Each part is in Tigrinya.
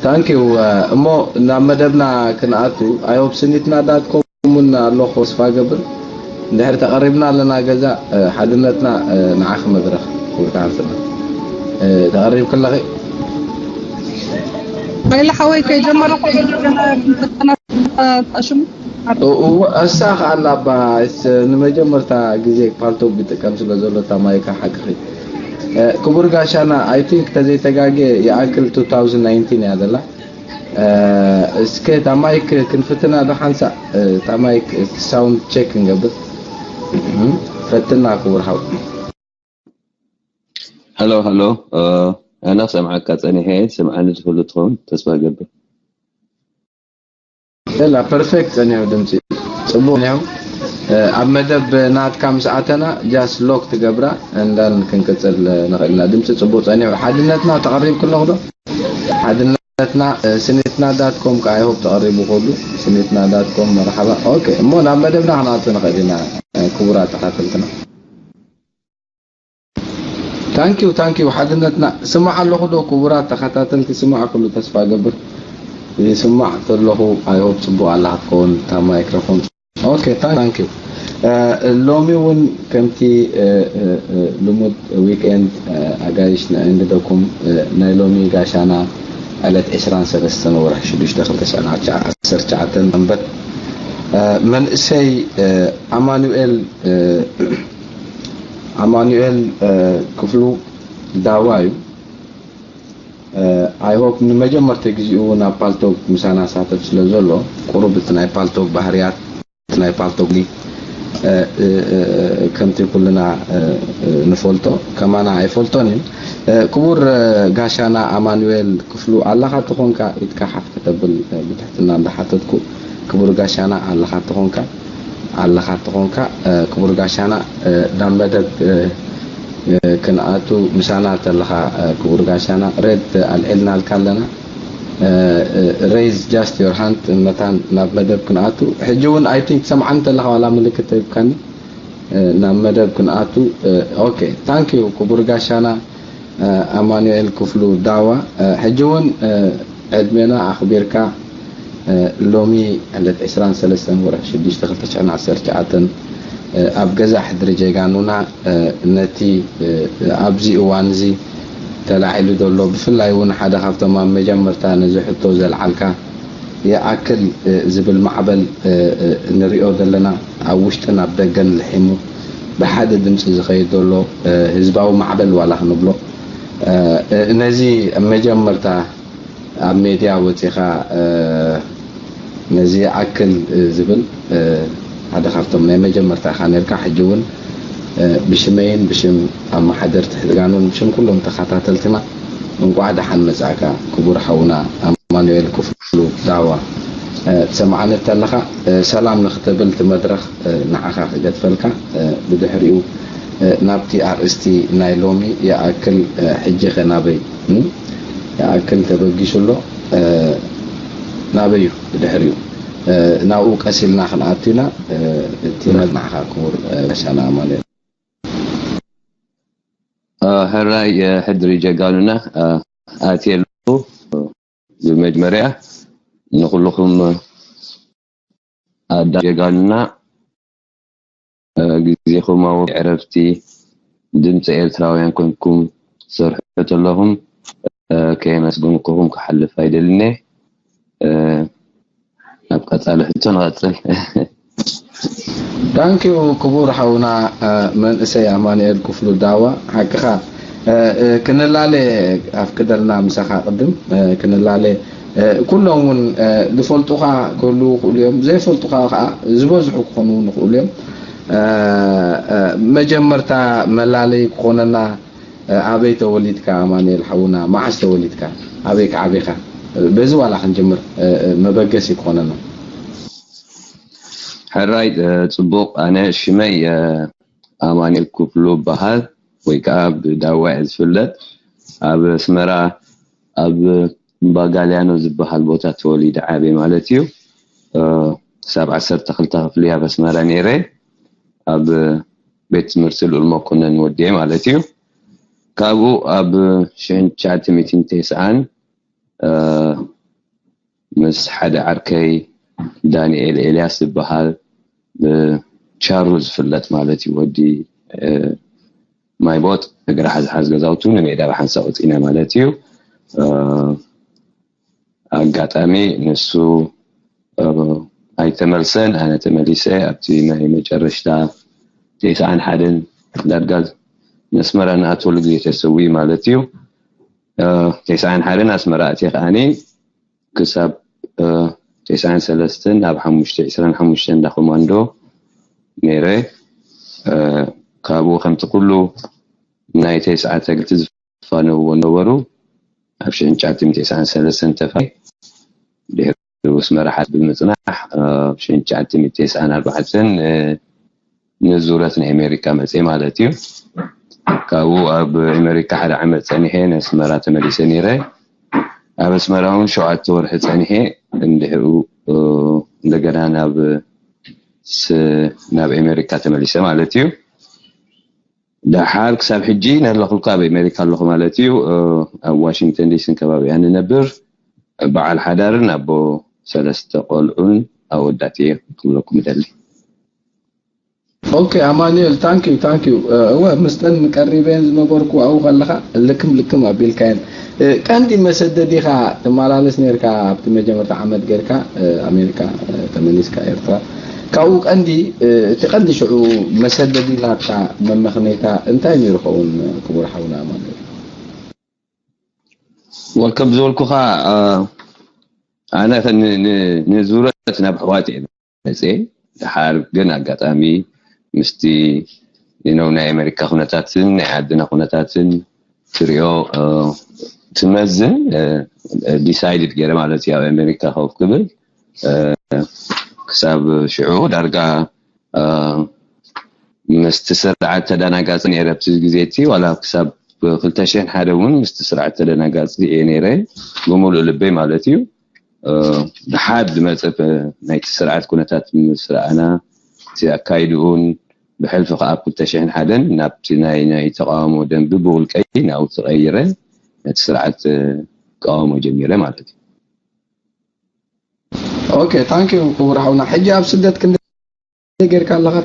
Thank you እሞ ናብ መደብና ክንኣቱ። I hope ስኒትና ዳት ኮም እውን ኣሎ ተስፋ ገብር። እንድሕር ተቐሪብና ኣለና ገዛ ሓድነትና ንዓኺ መድረኽ ክብርካ ሓፍትና። ተቐሪብኪ ኣለኺ? ወይለ ሓወይ ከይጀመረ ሽሙ እሳ ከኣላ ባ ንመጀመርታ ግዜ ፓልቶክ ይጥቀም ስለ ዘሎ እታ ማይካ ሓቅኺ። ክቡር ጋሻና I think ተዘይተጋጌ ይኣክል two thousand nineteen እያ ዘላ። እስከ እታ ማይክ ክንፍትና ዶ ሓንሳእ እታ ማይክ ሳውንድ ቼክ ክንገብር ፈትና ክቡር ሓው። Hello hello ኣነ ክሰምዓካ ጸኒሐ ስምዓኒ ትኽእሉ ትኸውን ተስፋ ገብር። ላ ፐርፌክት ጸኒሑ ድምጺ ጽቡቅ ጸኒሑ። ኣብ መደብ ናትካ ምስ ኣተና just lock ትገብራ and then ክንቅጽል ንኽእል ኢና። ድምጺ ጽቡቅ ጸኒሑ። ሓድነትና ተቐሪብኪ ኣለኹ ዶ? ሓድነትና ስኒትና ዳት ኮም ከኣ I hope ተቐሪቡ ኩሉ። ስኒትና ዳት ኮም መርሓባ። ኦኬ እሞ ናብ መደብና ክንኣቱ ንኽእል ኢና ክቡራት ተኸታተልትና። Thank you thank you ሓድነትና። ስማዕ ኣለኹ ዶ ክቡራት ተኸታተልቲ? ስማዕ ኩሉ ተስፋ ገብር ይስማዕ ተለኹ። I hope ጽቡቅ ኣላ ክትከውን እታ ማይክሮፎን። ኦኬ thank you። ሎሚ እውን ከምቲ ልሙድ ዊክኤንድ ኣጋይሽ ነእንግደኩም። ናይ ሎሚ ጋሻና ዕለት ዕስራን ሰለስተን ወርሒ ሽዱሽተ ክልተ ሽሕን ዓሰርተ ትሽዓተን ሰንበት መንእሰይ ኣማኑኤል ኣማኑኤል ክፍሉ ዳዋ እዩ። I hope ንመጀመርታ ግዜኡ ናብ ፓልቶክ ምሳና ሳተፍ ስለ ዘሎ ቁሩብ እቲ ናይ ፓልቶክ ባህርያት ናይ ፓልቶክ ከምቲ ኩልና ንፈልጦ ከማና ኣይፈልጦን እዩ። ክቡር ጋሻና ኣማኑኤል ክፍሉ ኣለኻ ተኾንካ ኢድካ ሓፍ ከተብል ብትሕትና እንዳሓተትኩ። ክቡር ጋሻና ኣለኻ ተኾንካ ኣለኻ ተኾንካ ክቡር ጋሻና ናብ መደብ ክንኣቱ ምሳና ተለኻ ክቡር ጋሻና ሬድ ኣልዒልናልካ ኣለና። Raise just your hand መታን ናብ መደብ ክንኣቱ። ሕጂ እውን I think ትሰምዓኒ ተለኻ ዋላ ምልክት ተሂብካኒ ናብ መደብ ክንኣቱ። Okay thank you ክቡር ጋሻና ኣማኑኤል ክፍሉ ዳዋ። ሕጂ እውን ዕድሜና ኣኽቢርካ ሎሚ ዕለት ዕስራን ሰለስተን ወርሒ ሽዱሽተ ክልተ ሽሕን ዓሰርተ ትሽዓተን ኣብ ገዛ ሕድሪ ጀጋኑና ነቲ ኣብዚ እዋን እዚ ተላዒሉ ዘሎ ብፍላይ እውን ሓደ ካብቶም ኣብ መጀመርታ ነዚ ሕቶ ዘልዓልካ ይኣክል ዝብል ማዕበል ንሪኦ ዘለና ኣብ ውሽጥን ኣብ ደገን ልሒሙ ብሓደ ድምፂ ዝኸይድ ዘሎ ህዝባዊ ማዕበል ዋላ ክንብሎ ነዚ መጀመርታ ኣብ ሜድያ ወፂኻ ነዚ ይኣክል ዝብል ሓደ ካብቶም ናይ መጀመርታ ኢኻ ነርካ። ሕጂ እውን ብሽመይን ብሽም ኣመሓደርቲ ሕድጋኑን ብሽም ኩሎም ተኸታተልትና እንቋዕ ደሓን መጻእካ ክቡር ሓውና ኣማኑኤል ክፍሉ ዳዋ። ትሰምዓኒ ተለኻ ሰላም ንክተብል እቲ መድረኽ ንዓኻ ክገድፈልካ ብድሕሪኡ ናብቲ ኣርእስቲ ናይ ሎሚ ይኣክል ሕጂ ኸ ናበይ ይኣክል ተበጊሱ ኣሎ ናበይ እዩ ብድሕሪኡ ናብኡ ቀስ ኢልና ክንኣቱ ኢና እቲ መድረኽ ንዓኻ ክቡር ጋሻና ኣማኑኤል። ሕራይ ሕድሪ ጀጋኑና ኣትየ ኣለኹ። ብመጀመርያ ንኩልኹም ኣዳ ጀጋኑና ግዜኹም ኣብ ዕረፍቲ ድምፂ ኤርትራውያን ኮንኩም ትሰርሑ ዘለኹም ከየመስገንኩኹም ክሓልፍ ኣይደልን እየ። ናብ ቀፃሊ ሕቶ ንቐፅል። Thank you ክቡር ሓውና መንእሰይ ኣማኑኤል ክፍሉ ዳዋ። ሓቅኻ ክንላለ ኣፍቅደልና ምሳኻ ቅድም ክንላለ ኩሎም እውን ዝፈልጡኻ ክህልዉ ይኽእሉ እዮም፣ ዘይፈልጡኻ ከዓ ዝበዝሑ ክኾኑ ይኽእሉ እዮም። መጀመርታ መላለይ ክኾነና ኣበይ ተወሊድካ ኣማኑኤል ሓውና? መዓስ ተወሊድካ? ኣበይ ከዓቢኻ? በዚ ዋላ ክንጅምር መበገሲ ክኾነና። ሕራይ ጽቡቕ። ኣነ ሽመይ ኣማኑኤል ክፍሉ በሃል ወይ ከዓ ብዳዋ እየ ዝፍለጥ። ኣብ ኣስመራ ኣብ እምባጋልያኖ ዝበሃል ቦታ ተወሊደ ዓብየ ማለት እዩ። ክሳብ ዓሰርተ ክልተ ክፍሊ ኣብ ኣስመራ ነይረ ኣብ ቤት ትምህርቲ ልኡል መኮነን ወዲኤ ማለት እዩ። ካብኡ ኣብ ሽሕን ትሽዓተ ሚእትን ተስዓን ምስ ሓደ ዓርከይ ዳንኤል ኤልያስ ዝበሃል፣ ብቻሩ ዝፍለጥ ማለት እዩ፣ ወዲ ማይቦጥ፣ እግሪ ሓዝሓዝ ገዛውቱ ንሜዳ ብሓንሳእ ወፂና ማለት እዩ። ኣጋጣሚ ንሱ ኣይተመልሰን፣ ኣነ ተመሊሰ ኣብቲ ናይ መጨረሽታ ተስዓን ሓደን ዳርጋ ንኣስመራ ንኣትወሉ ግዜ ተሰዊኡ ማለት እዩ። ተስዓን ሓደን ኣስመራ ኣትየ ከዓኒ ክሳብ ተስዓን ሰለስተን ኣብ ሓሙሽተ ዕስራን ሓሙሽተን እንዳ ኮማንዶ ነይረ። ካብኡ ከምቲ ኩሉ ናይ ተስዓ ተግቲ ዝፋነውዎ ነበሩ። ኣብ ሽሕን ትሽዓተ ሚእትን ተስዓን ሰለስተን ተፋይ ድሕሪ ምስ መራሓት ብምፅናሕ ኣብ ሽሕን ትሽዓተ ሚእትን ተስዓን ኣርባዕተን ንዙረት ናይ ኣሜሪካ መፅኤ ማለት እዩ። ካብኡ ኣብ ኣሜሪካ ሓደ ዓመት ፀኒሐ ነስመራ ተመሊሰ ነይረ። ኣብ ኣስመራ እውን ሸውዓተ ወርሒ ፀኒሐ እንድሕኡ እንደገና ናብ ናብ ኣሜሪካ ተመሊሰ ማለት እዩ። ደሓር ክሳብ ሕጂ ነለኹልካ ኣብ ኣሜሪካ ኣለኹ ማለት እዩ። ኣብ ዋሽንግተን ዲሲን ከባቢያ ንነብር፣ በዓል ሓዳርን ኣቦ ሰለስተ ቆልዑን ኣወዳት እየ ክብለኩም እደሊ። ኦኬ ኣማኑኤል፣ ታንክ ዩ ታንክ ዩ። እወ፣ ምስጠን ቀሪበን ዝነበርኩ ኣብኡ ከለኻ ልክም ልክም ኣቢልካየን። ቀንዲ መሰደዲኻ ትመላለስ ነርካ ኣብቲ መጀመርታ ዓመት ገርካ ኣሜሪካ ተመሊስካ ኤርትራ። ካብኡ ቀንዲ እቲ ቀንዲ ሽዑ መሰደዲ ናትካ መመኽነይታ እንታይ ነይሩ ኸውን ክቡር ሓውና ኣማኑኤል? ወከም ዝበልኩኻ ኣነ ንዙረት ናብ ኣሕዋት እየ መፅየ። ደሓር ግን ኣጋጣሚ ምስቲ ነው ናይ ኣሜሪካ ኩነታትን ናይ ዓድና ኩነታትን ትሪኦ ትመዝን ዲሳይድድ ገይረ ማለት እዩ ኣብ ኣሜሪካ ከፍ ክብል። ክሳብ ሽዑ ዳርጋ ምስቲ ስርዓት ተደናጋፂ ነይረ ኣብቲ ግዜ እቲ ዋላ ክሳብ ክልተ ሽሕን ሓደ እውን ምስቲ ስርዓት ተደናጋፂ እየ ነይረ ብምሉእ ልበይ ማለት እዩ። ድሓር ዝመፀ ናይቲ ስርዓት ኩነታት ምስ ረኣና እቲ ኣካይድኡን ብሕልፊ ከዓ ኣብ ክልተ ሽሕን ሓደን ናብቲ ናይ ናይ ተቃውሞ ደንቢ ብውልቀይ ናብኡ ተቀይረ ነቲ ስርዓት ክቃወሞ ጀሚረ ማለት እዩ። ኦኬ ታንክ ዩ ክቡር ሓውና። ሕጂ ኣብ ስደት ክንደይ ጌርካ ኣለኻ?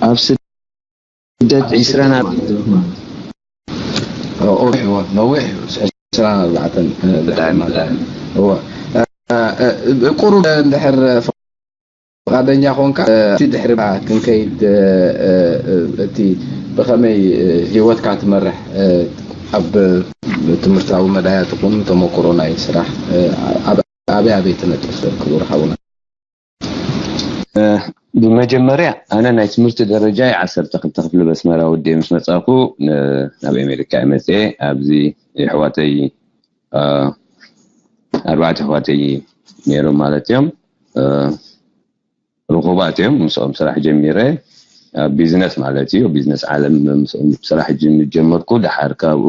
ኣብ ስደት ዒስራን ነዊሕ እዩ። ዕስራን ኣርባዕተን ብጣዕሚ ማለት እዩ። ቁሩብ እንድሕር ፍቓደኛ ኮንካ እቲ ድሕሪ ክንከይድ እቲ ብኸመይ ህይወትካ ትመርሕ ኣብ ትምህርታዊ መዳያ ትኹን ተመክሮ ናይ ስራሕ ኣበይ ኣበይ ትነጥፍ ክቡር ሓውና? ብመጀመርያ ኣነ ናይ ትምህርቲ ደረጃ ዓሰርተ ክልተ ክፍሊ በስመራ ወዲኤ ምስ መፃእኩ ናብ ኣሜሪካ እየ መፅኤ። ኣብዚ የሕዋተይ ኣርባዕተ ኣሕዋተይ ነይሮም ማለት እዮም። ርኹባት እዮም። ምስኦም ስራሕ ጀሚረ ኣብ ቢዝነስ ማለት እዩ። ቢዝነስ ዓለም ምስኦም ስራሕ ጀመርኩ። ደሓር ካብኡ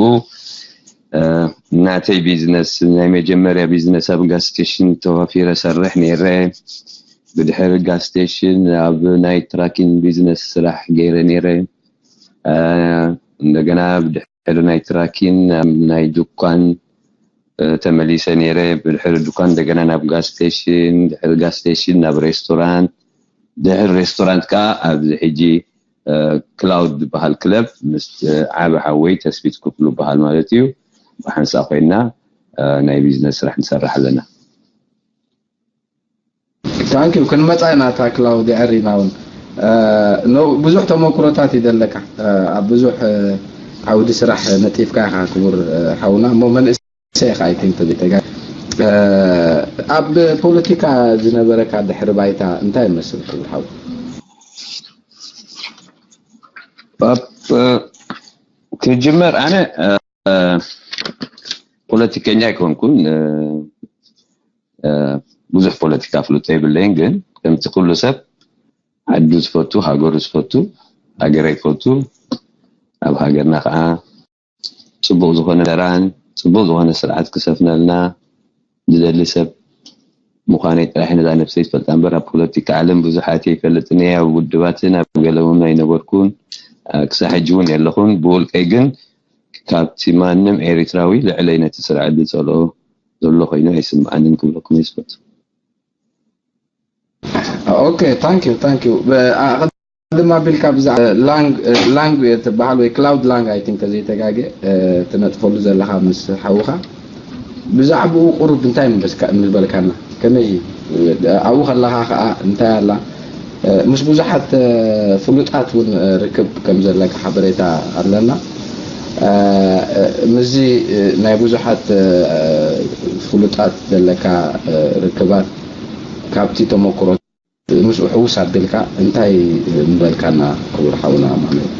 ናተይ ቢዝነስ ናይ መጀመርያ ቢዝነስ ኣብ ጋስ ስቴሽን ተዋፊረ ሰርሕ ነይረ። ብድሕሪ ጋስ ስቴሽን ኣብ ናይ ትራኪን ቢዝነስ ስራሕ ገይረ ነይረ። እንደገና ብድሕሪ ናይ ትራኪን ኣብ ናይ ዱኳን ተመሊሰ ነይረ። ብድሕሪ ዱኳን እንደገና ናብ ጋስ ስቴሽን፣ ድሕሪ ጋስ ስቴሽን ናብ ሬስቶራንት፣ ድሕሪ ሬስቶራንት ከዓ ኣብዚ ሕጂ ክላውድ ዝበሃል ክለብ ምስ ዓቢ ሓወይ ተስፊት ክፍሉ በሃል ማለት እዩ ብሓንሳ ኮይና ናይ ቢዝነስ ስራሕ ንሰርሕ ኣለና። ታንኪዩ ክንመፃ ኢና። እታ ክላውድ የዐሪና እውን ብዙሕ ተመክሮታት ይደለካ ኣብ ብዙሕ ዓውዲ ስራሕ ነጢፍካ ኢኻ ክቡር ሓውና። እሞ መንእሰይ ኢኻ ኣይቲንክ ተቢተጋ ኣብ ፖለቲካ ዝነበረካ ድሕሪ ባይታ እንታይ ይመስል ክቡር ሓው? ክጅመር ኣነ ፖለቲከኛ ኣይኮንኩን። ብዙሕ ፖለቲካ ፍልጦ የብለይን፣ ግን ከምቲ ኩሉ ሰብ ዓዱ ዝፈቱ፣ ሃገሩ ዝፈቱ፣ ሃገረይ ዝፈቱ፣ ኣብ ሃገርና ከዓ ፅቡቅ ዝኾነ ደራን ፅቡቅ ዝኾነ ስርዓት ክሰፍነልና ዝደሊ ሰብ ምዃነይ ጥራሕ ነዛ ነብሰይ ትፈልጣ እምበር ኣብ ፖለቲካ ዓለም ብዙሕ ኣትየ ይፈልጥን እየ። ኣብ ውድባትን ኣብ ገለ እውን ኣይነበርኩን። ክሳብ ሕጂ እውን የለኹን። ብውልቀይ ግን ካብቲ ማንም ኤሪትራዊ ልዕለይ ነቲ ስርዓት ዝፀልኦ ዘሎ ኮይኑ ኣይስምዓንን ክብለኩም እየ ዝፈቱ። Okay, thank you, thank you. ኣቐድም ኣቢልካ ብዛዕባ ላንግ ትበሃል ወይ ክላውድ ላንግ፣ I think፣ ተዘይተጋገ ትነጥፈሉ ዘለኻ ምስ ሓውኻ፣ ብዛዕባኡ ቁሩብ እንታይ ምበልካና? ከመይ ኣብኡ ከለኻ ከዓ እንታይ ኣላ? ምስ ብዙሓት ፍሉጣት እውን ርክብ ከም ዘለካ ሓበሬታ ኣለና። ምስዚ ናይ ብዙሓት ፍሉጣት ዘለካ ርክባት፣ ካብቲ ተመክሮ ምስኡ ሕውስ ኣቢልካ እንታይ ምበልካና ክቡር ሓውና ኣማኑኤል?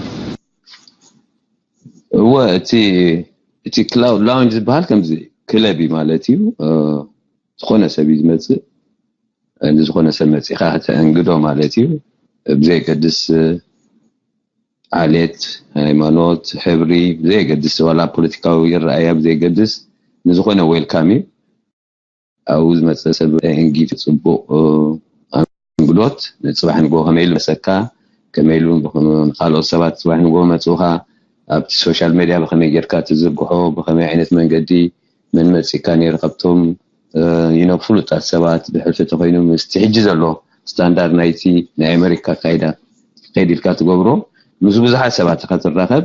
እወ፣ እቲ እቲ ክላውድ ላውንጅ ዝበሃል ከምዚ ክለብ እዩ ማለት እዩ። ዝኾነ ሰብ እዩ ዝመፅእ። ንዝኾነ ሰብ መፂኻ ተእንግዶ ማለት እዩ። ብዘየገድስ ዓሌት፣ ሃይማኖት፣ ሕብሪ፣ ብዘየገድስ ዋላ ፖለቲካዊ ረኣያ ብዘየገድስ ንዝኾነ ዌልካም እዩ። ኣብኡ ዝመፀ ሰብ እንጊት ፅቡቕ ኣንግዶት፣ ንፅባሕ ንግሆ ከመይ ኢሉ መሰካ፣ ከመይ ኢሉ ንካልኦት ሰባት ፅባሕ ንግሆ መፅኡኻ፣ ኣብቲ ሶሻል ሜድያ ብኸመይ ጌርካ ትዝርግሖ፣ ብኸመይ ዓይነት መንገዲ፣ መን መፂካ ነይሩ ካብቶም ይኖ ፍሉጣት ሰባት ድሕር ተተኮይኑ ምስቲ ሕጂ ዘሎ ስታንዳርድ ናይቲ ናይ ኣሜሪካ ካይዳ ከይድ ኢልካ ትገብሮ፣ ምስ ብዙሓት ሰባት ኢኻ ትራኸብ።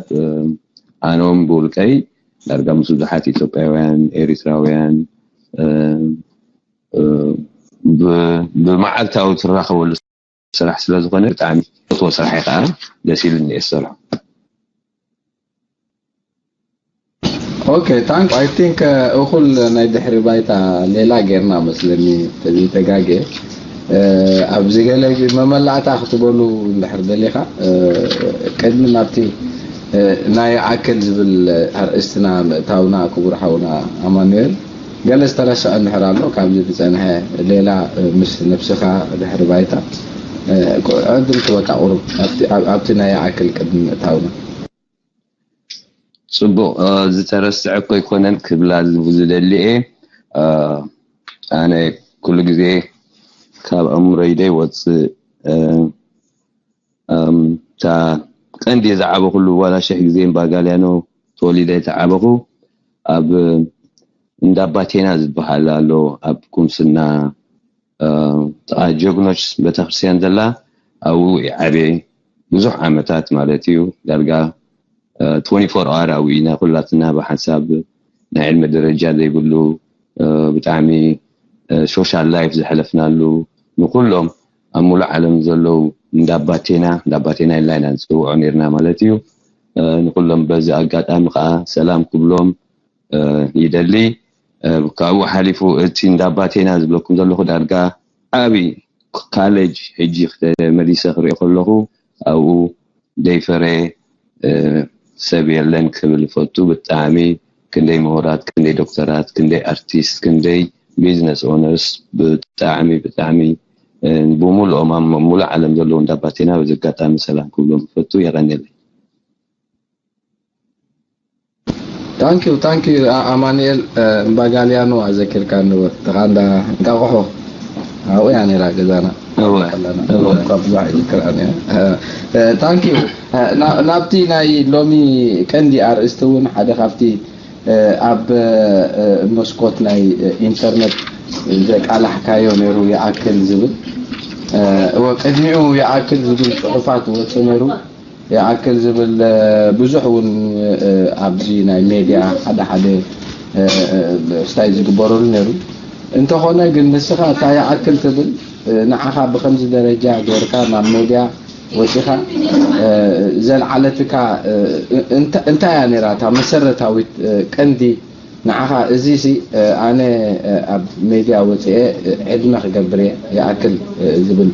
ኣነም ብውልቀይ ዳርጋ ምስ ብዙሓት ኢትዮጵያውያን፣ ኤሪትራውያን ብመዓልታዊ ትራኸበሉ ስራሕ ስለ ዝኾነ ብጣዕሚ ፈትዎ ስራሕ እዩ። ከዓ ደስ ኢሉኒ እየ ዝሰርሖ። Okay, thank you. I think እኹል ናይ ድሕሪ ባይታ ሌላ ጌርና መስለኒ ተዘይተጋገ። ኣብዚ ገለ መመላእታ ክትበሉ እንድሕር ደሊኻ፣ ቅድሚ ናብቲ ናይ ይኣክል ዝብል ኣርእስትና ምእታውና፣ ክቡር ሓውና ኣማኑኤል፣ ገለ ዝተረስዐ እንድሕር ኣሎ ካብዚ ዝፀንሐ ሌላ፣ ምስ ነብስኻ ድሕሪ ባይታ ዕድል ክበካ ቁሩብ ኣብቲ ናይ ይኣክል ቅድሚ ምእታውና። ፅቡቕ፣ ዝተረስዐ እኮ ኣይኮነን ክብላ ዝደሊ እየ። ኣነ ኩሉ ግዜ ካብ ኣእምሮይ ዘይወፅእ፣ እታ ቀንዲ ዝዓበኹሉ፣ ዋላ ሽሕ ግዜ እምባጋልያኖ ተወሊደ ዝተዓበኹ ኣብ እንዳ ባቴና ዝበሃል ኣሎ፣ ኣብ ኩምስና ጥቓ ጀግኖች ቤተክርስትያን ዘላ፣ ኣብኡ ይዓበየ ብዙሕ ዓመታት ማለት እዩ። ዳርጋ ትወንቲ ፎር ኣወር ኣብኡ ኢና ኩላትና ብሓንሳብ፣ ናይ ዕድመ ደረጃ ዘይብሉ፣ ብጣዕሚ ሶሻል ላይፍ ዘሕለፍናሉ፣ ንኩሎም ኣብ ሙሉእ ዓለም ዘለዉ እንዳባቴና እንዳባቴና ኢልና ኢና ንፅውዖ ነርና ማለት እዩ። ንኩሎም በዚ ኣጋጣሚ ከዓ ሰላም ክብሎም ይደሊ። ካብኡ ሓሊፉ እቲ እንዳባቴና ዝብለኩም ዘለኹ ዳርጋ ዓብይ ካሌጅ ሕጂ መሊሰ ክሪኦ ከለኹ ኣብኡ ደይፈረ ሰብ የለን ክብል ፈቱ። ብጣዕሚ ክንደይ ምሁራት፣ ክንደይ ዶክተራት፣ ክንደይ ኣርቲስት፣ ክንደይ ቢዝነስ ኦነርስ ብጣዕሚ ብጣዕሚ ብሙሉኦም ኣብ ሙሉእ ዓለም ዘለዉ እንዳባቴና በዚ ኣጋጣሚ ሰላም ክብሎም ፈቱ። የቐንየለይ። Thank you, thank you ኣማኑኤል። እምባጋልያኖ ኣዘኪርካ ንወት ተኻንዳ እንቃቆሖ ኣብኡ እያ ነይራ ገዛና። Thank you። ናብቲ ናይ ሎሚ ቀንዲ ኣርእስቲ እውን ሓደ ካብቲ ኣብ መስኮት ናይ ኢንተርነት ዘቃላሕካዮ ነይሩ ይኣክል ዝብል፣ እወ ቅድሚኡ ይኣክል ዝብል ፅሑፋት ወፁ ነይሩ። ይኣክል ዝብል ብዙሕ እውን ኣብዚ ናይ ሜድያ ሓደ ሓደ ስታይ ዝግበረሉ ነይሩ። እንተኾነ ግን ንስኻ እታ ይኣክል ትብል ንዓኻ ብከምዚ ደረጃ ገይርካ ናብ ሜድያ ወፂኻ ዘልዓለትካ እንታይ እያ ነይራ እታ መሰረታዊት ቀንዲ ንዓኻ? እዚሲ ኣነ ኣብ ሜድያ ወፂኤ ዕድመ ክገብር እየ ይኣክል ዝብል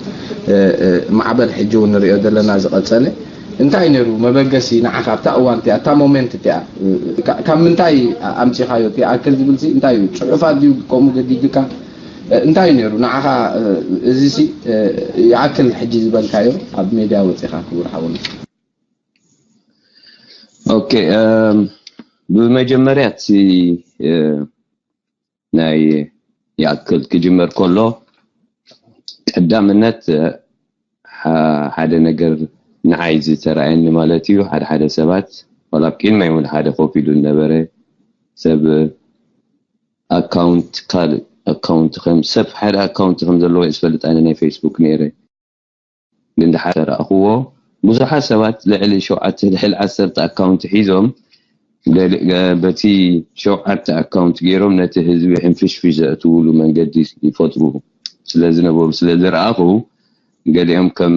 ማዕበል ሕጂ እውን ንሪኦ ዘለና ዝቐፀለ እንታይ ነይሩ መበገሲ ንዓኻ ኣብታ እዋን እቲኣ እታ ሞሜንት እቲኣ ካብ ምንታይ ኣምፂኻዮ? እቲ ይኣክል ዝብል ሲ እንታይ እዩ? ፅሑፋት ድዩ ከምኡ ገዲዱካ? እንታይ ነይሩ ንዓኻ? እዚሲ ይኣክል ሕጂ ዝበልካዮ ኣብ ሜድያ ወፂኻ ክቡር ሓውና። ኦኬ፣ ብመጀመርያ እቲ ናይ ይኣክል ክጅመር ከሎ ቀዳምነት ሓደ ነገር ንዓይ ዝተረኣየኒ ማለት እዩ። ሓደ ሓደ ሰባት ዋላ ኣብ ቅድመይ እውን ሓደ ኮፍ ኢሉ ዝነበረ ሰብ ኣካውንት ካልእ ኣካውንት ከም ሰብ ሓደ ኣካውንት ከም ዘለዎ ዝፈልጥ ኣነ ናይ ፌስቡክ ነይረ። ግን ድሓር ተረእኽዎ ብዙሓት ሰባት ልዕሊ ሸውዓተ ልዕሊ ዓሰርተ ኣካውንት ሒዞም በቲ ሸውዓተ ኣካውንት ገይሮም ነቲ ህዝቢ ሕንፍሽፍሽ ዘእትውሉ መንገዲ ይፈጥሩ ስለዝነበሩ ስለዝረኣኹ ገሊኦም ከም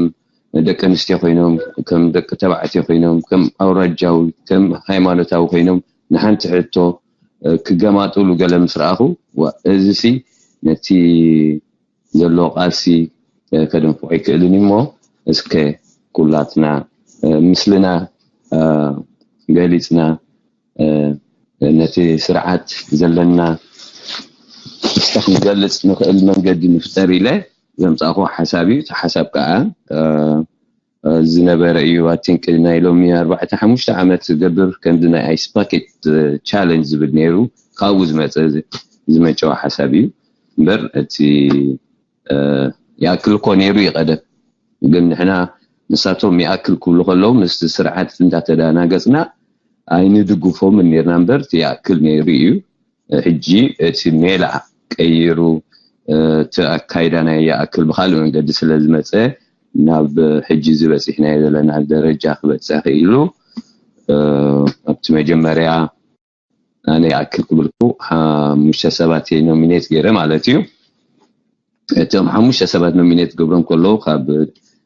ደቂ ኣንስትዮ ኮይኖም ከም ደቂ ተባዕትዮ ኮይኖም ከም ኣውራጃዊ ከም ሃይማኖታዊ ኮይኖም ንሓንቲ ሕቶ ክገማጥሉ ገለ ምስ ረኣኹ እዚ ሲ ነቲ ዘሎ ቃልሲ ከደንፍዖ ኣይክእልን እሞ እስከ ኩላትና ምስልና ገሊፅና ነቲ ስርዓት ዘለና ምስታ ክንገልፅ ንኽእል መንገዲ ንፍጠር ኢለ ዘምፃእኹ ሓሳብ እዩ። እቲ ሓሳብ ከዓ ዝነበረ እዩ። ኣቲንክ ናይ ሎሚ ኣርባዕተ ሓሙሽተ ዓመት ዝገብር ከምዚ ናይ ኣይስ ፓኬት ቻለንጅ ዝብል ነይሩ። ካብኡ ዝመፀ ዝመጨወ ሓሳብ እዩ እምበር እቲ ይኣክል እኮ ነይሩ ይቐደም ግን ንሕና ንሳቶም ይኣክል ክብሉ ከለዉ ምስቲ ስርዓት እንዳተዳናገፅና ኣይንድግፎምን ነርና እምበር እቲ ይኣክል ነይሩ እዩ። ሕጂ እቲ ሜላ ቀይሩ እቲ ኣካይዳ ናይ ይኣክል ብካልእ መንገዲ ስለ ዝመፀ ናብ ሕጂ ዝበፂሕናዮ ዘለና ደረጃ ክበፅሕ ክኢሉ ኣብቲ መጀመርያ ኣነ ይኣክል ክብልኩ ሓሙሽተ ሰባት እየ ኖሚኔት ገይረ ማለት እዩ። እቶም ሓሙሽተ ሰባት ኖሚኔት ገብሮም ከለዉ ካብ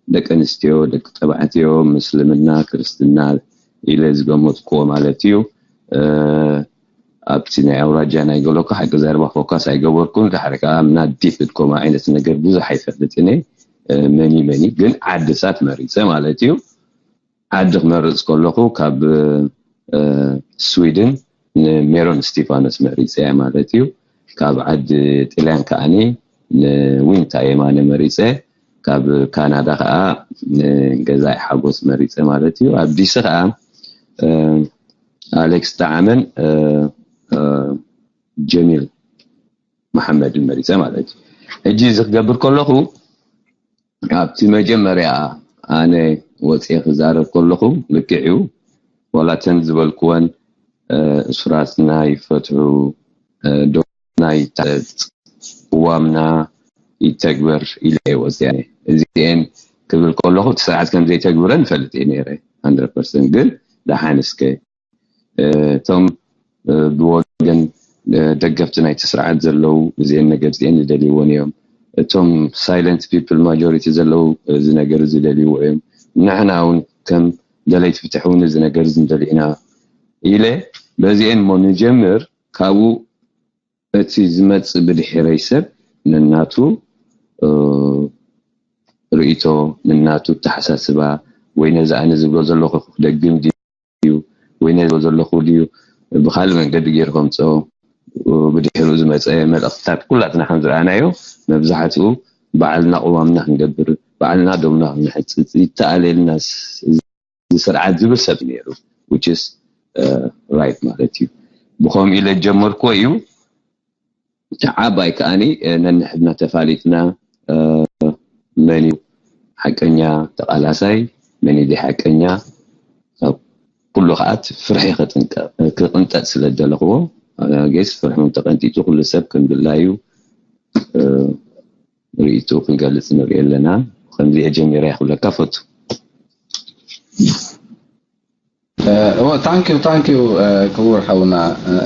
ደቂ ኣንስትዮ ደቂ ተባዕትዮ ምስልምና ክርስትና ኢለ ዝገመትክዎ ማለት እዩ። ኣብቲ ናይ ኣውራጃ ናይ ገለኩ ሓቂ ዘረባ ፎካስ ኣይገበርኩን። ድሓር ከዓ ምና ዲፕ ድኮማ ዓይነት ነገር ብዙሕ ኣይፈልጥን እየ። መኒ መኒ ግን ዓድታት መሪፀ ማለት እዩ። ዓዲ ክመርፅ ከለኹ ካብ ስዊድን ንሜሮን ስቲፋኖስ መሪፀ እያ ማለት እዩ። ካብ ዓዲ ጥልያን ከዓኒ ንዊንታ የማነ መሪፀ፣ ካብ ካናዳ ከዓ ንገዛኢ ሓጎስ መሪፀ ማለት እዩ። ኣብ ዲሲ ከዓ ኣሌክስ ጣዓመን ጀሚል መሓመድን መሪፀ ማለት እዩ። ሕጂ እዚ ክገብር ከለኹ ኣብቲ መጀመርያ ኣነ ወፅየ ክዛረብ ከለኹ ልክዕ እዩ ዋላ ተን ዝበልክወን እሱራትና ይፈትሑ ዶና ይታረፅ ቅዋምና ይተግበር ኢለ እየ ወፅየ። እዚአን ክብል ከለኹ እቲ ስርዓት ከም ዘይተግብረን እፈልጥ እየ ነይረ ሃንድረድ ፐርሰንት ግን ደሓን እስከ እቶም ብወገን ደገፍቲ ናይቲ ስርዓት ዘለዉ እዚአን ነገር እዚአን ዝደልይዎን እዮም። እቶም ሳይለንት ፒፕል ማጆሪቲ ዘለዉ እዚ ነገር እዚ ደልይዎ እዮም። ንሕና እውን ከም ደለይቲ ፍትሒ እውን እዚ ነገር እዚ ንደሊ ኢና ኢለ በዚአን እሞ ንጀምር። ካብኡ እቲ ዝመፅእ ብድሕረይ ሰብ ነናቱ ርእይቶ ነናቱ ኣተሓሳስባ ወይ ነዚ ኣነ ዝብሎ ዘለኹ ክደግም ድዩ ወይ ነዚ ዘለኹ ድዩ ብካልእ መንገዲ ገይሩ ከምፅኦ ብድሕሪኡ ዝመፀ መልእክትታት ኩላትና ከም ዝረኣናዮ መብዛሕትኡ ባዕልና ቅዋምና ክንገብር ባዕልና ዶምና ክንሕፅፅ ይተኣለየልና እዚ ስርዓት ዝብል ሰብ ነይሩ which is right ማለት እዩ። ብከምኡ ኢለ ጀመርኩዎ እዩ። እቲ ዓባይ ከዓኒ ነንሕድና ተፋሊጥና መን እዩ ሓቀኛ ተቓላሳይ መን እዩ ሓቀኛ ኩሉ ከዓት ፍርሒ ክቕንጠጥ ስለ ዝደለኽዎ ጌስ ፍርሒ ተቐንጢጡ ኩሉ ሰብ ከም ድላዩ ርእይቱ ክንገልጽ ንርኢ ኣለና። ከምዚ እየ ጀሚረ ክብለካ ፈቱ። እወ ታንኪዩ ታንኪዩ ክቡር ሓውና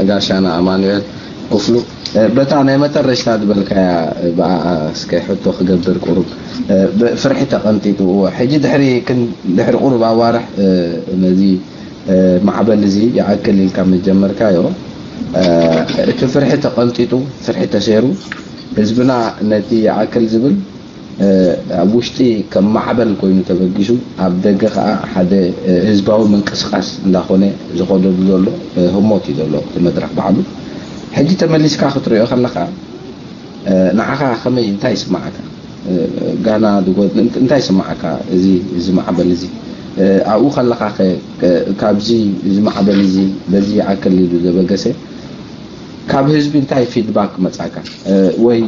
ጋሻና ኣማኑኤል ክፍሉ በታ ናይ መጠረሽታ ዝበልካያ ብኣኣ እስከ ሕቶ ክገብር ቁሩብ ፍርሒ ተቐንጢጡ እወ ሕጂ ድሕሪ ድሕሪ ቁሩብ ኣዋርሕ ነዚ ማዕበል እዚ ይኣክል ኢልካ ምስ ጀመርካዮ እቲ ፍርሒ ተቐንጢጡ ፍርሒ ተሰይሩ ህዝብና ነቲ ይኣክል ዝብል ኣብ ውሽጢ ከም ማዕበል ኮይኑ ተበጊሱ ኣብ ደገ ከዓ ሓደ ህዝባዊ ምንቅስቃስ እንዳኾነ ዝኸደሉ ዘሎ ህሞት እዩ ዘሎ እቲ መድረክ ባዕሉ ሕጂ ተመሊስካ ክትሪኦ ከለካ ንዓኻ ከመይ እንታይ ይስማዓካ ጋና እንታይ ይስማዓካ እዚ እዚ ማዕበል እዚ ኣብኡ ከለካ ካብዚ እዚ ማዕበል እዚ በዚ ይኣክል ኢሉ ዘበገሰ ካብ ህዝቢ እንታይ ፊድባክ መፃካ ወይ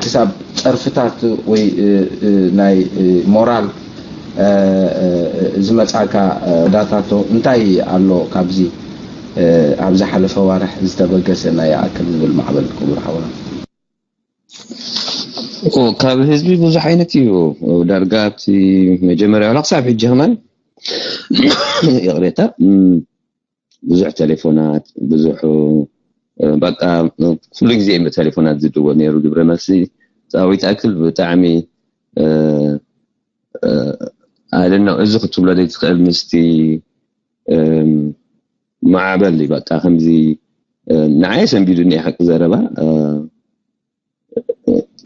ክሳብ ፀርፍታት ወይ ናይ ሞራል ዝመፃካ ዳታቶ እንታይ ኣሎ ካብዚ ኣብ ዝሓለፈ ዋርሕ ዝተበገሰ ናይ ይኣክል ዝብል ማዕበል ክቡር ሓውና? ካብ ህዝቢ ብዙሕ ዓይነት እዩ። ዳርጋ ኣብቲ መጀመርያ ዋላ ክሳብ ሕጂ ከማን ይቕሬታ ብዙሕ ቴሌፎናት ብዙሕ በቃ ኩሉ ግዜ ብ ቴሌፎናት ዝድወል ነይሩ ግብረ መልሲ። ጻዊት ኣክል ብጣዕሚ ኣደና እዚ ክትብሎ ዘይትኽእል ምስቲ ማዕበል እዩ። በቃ ከምዚ ንዓይ ሰንቢዱኒ ሓቂ ዘረባ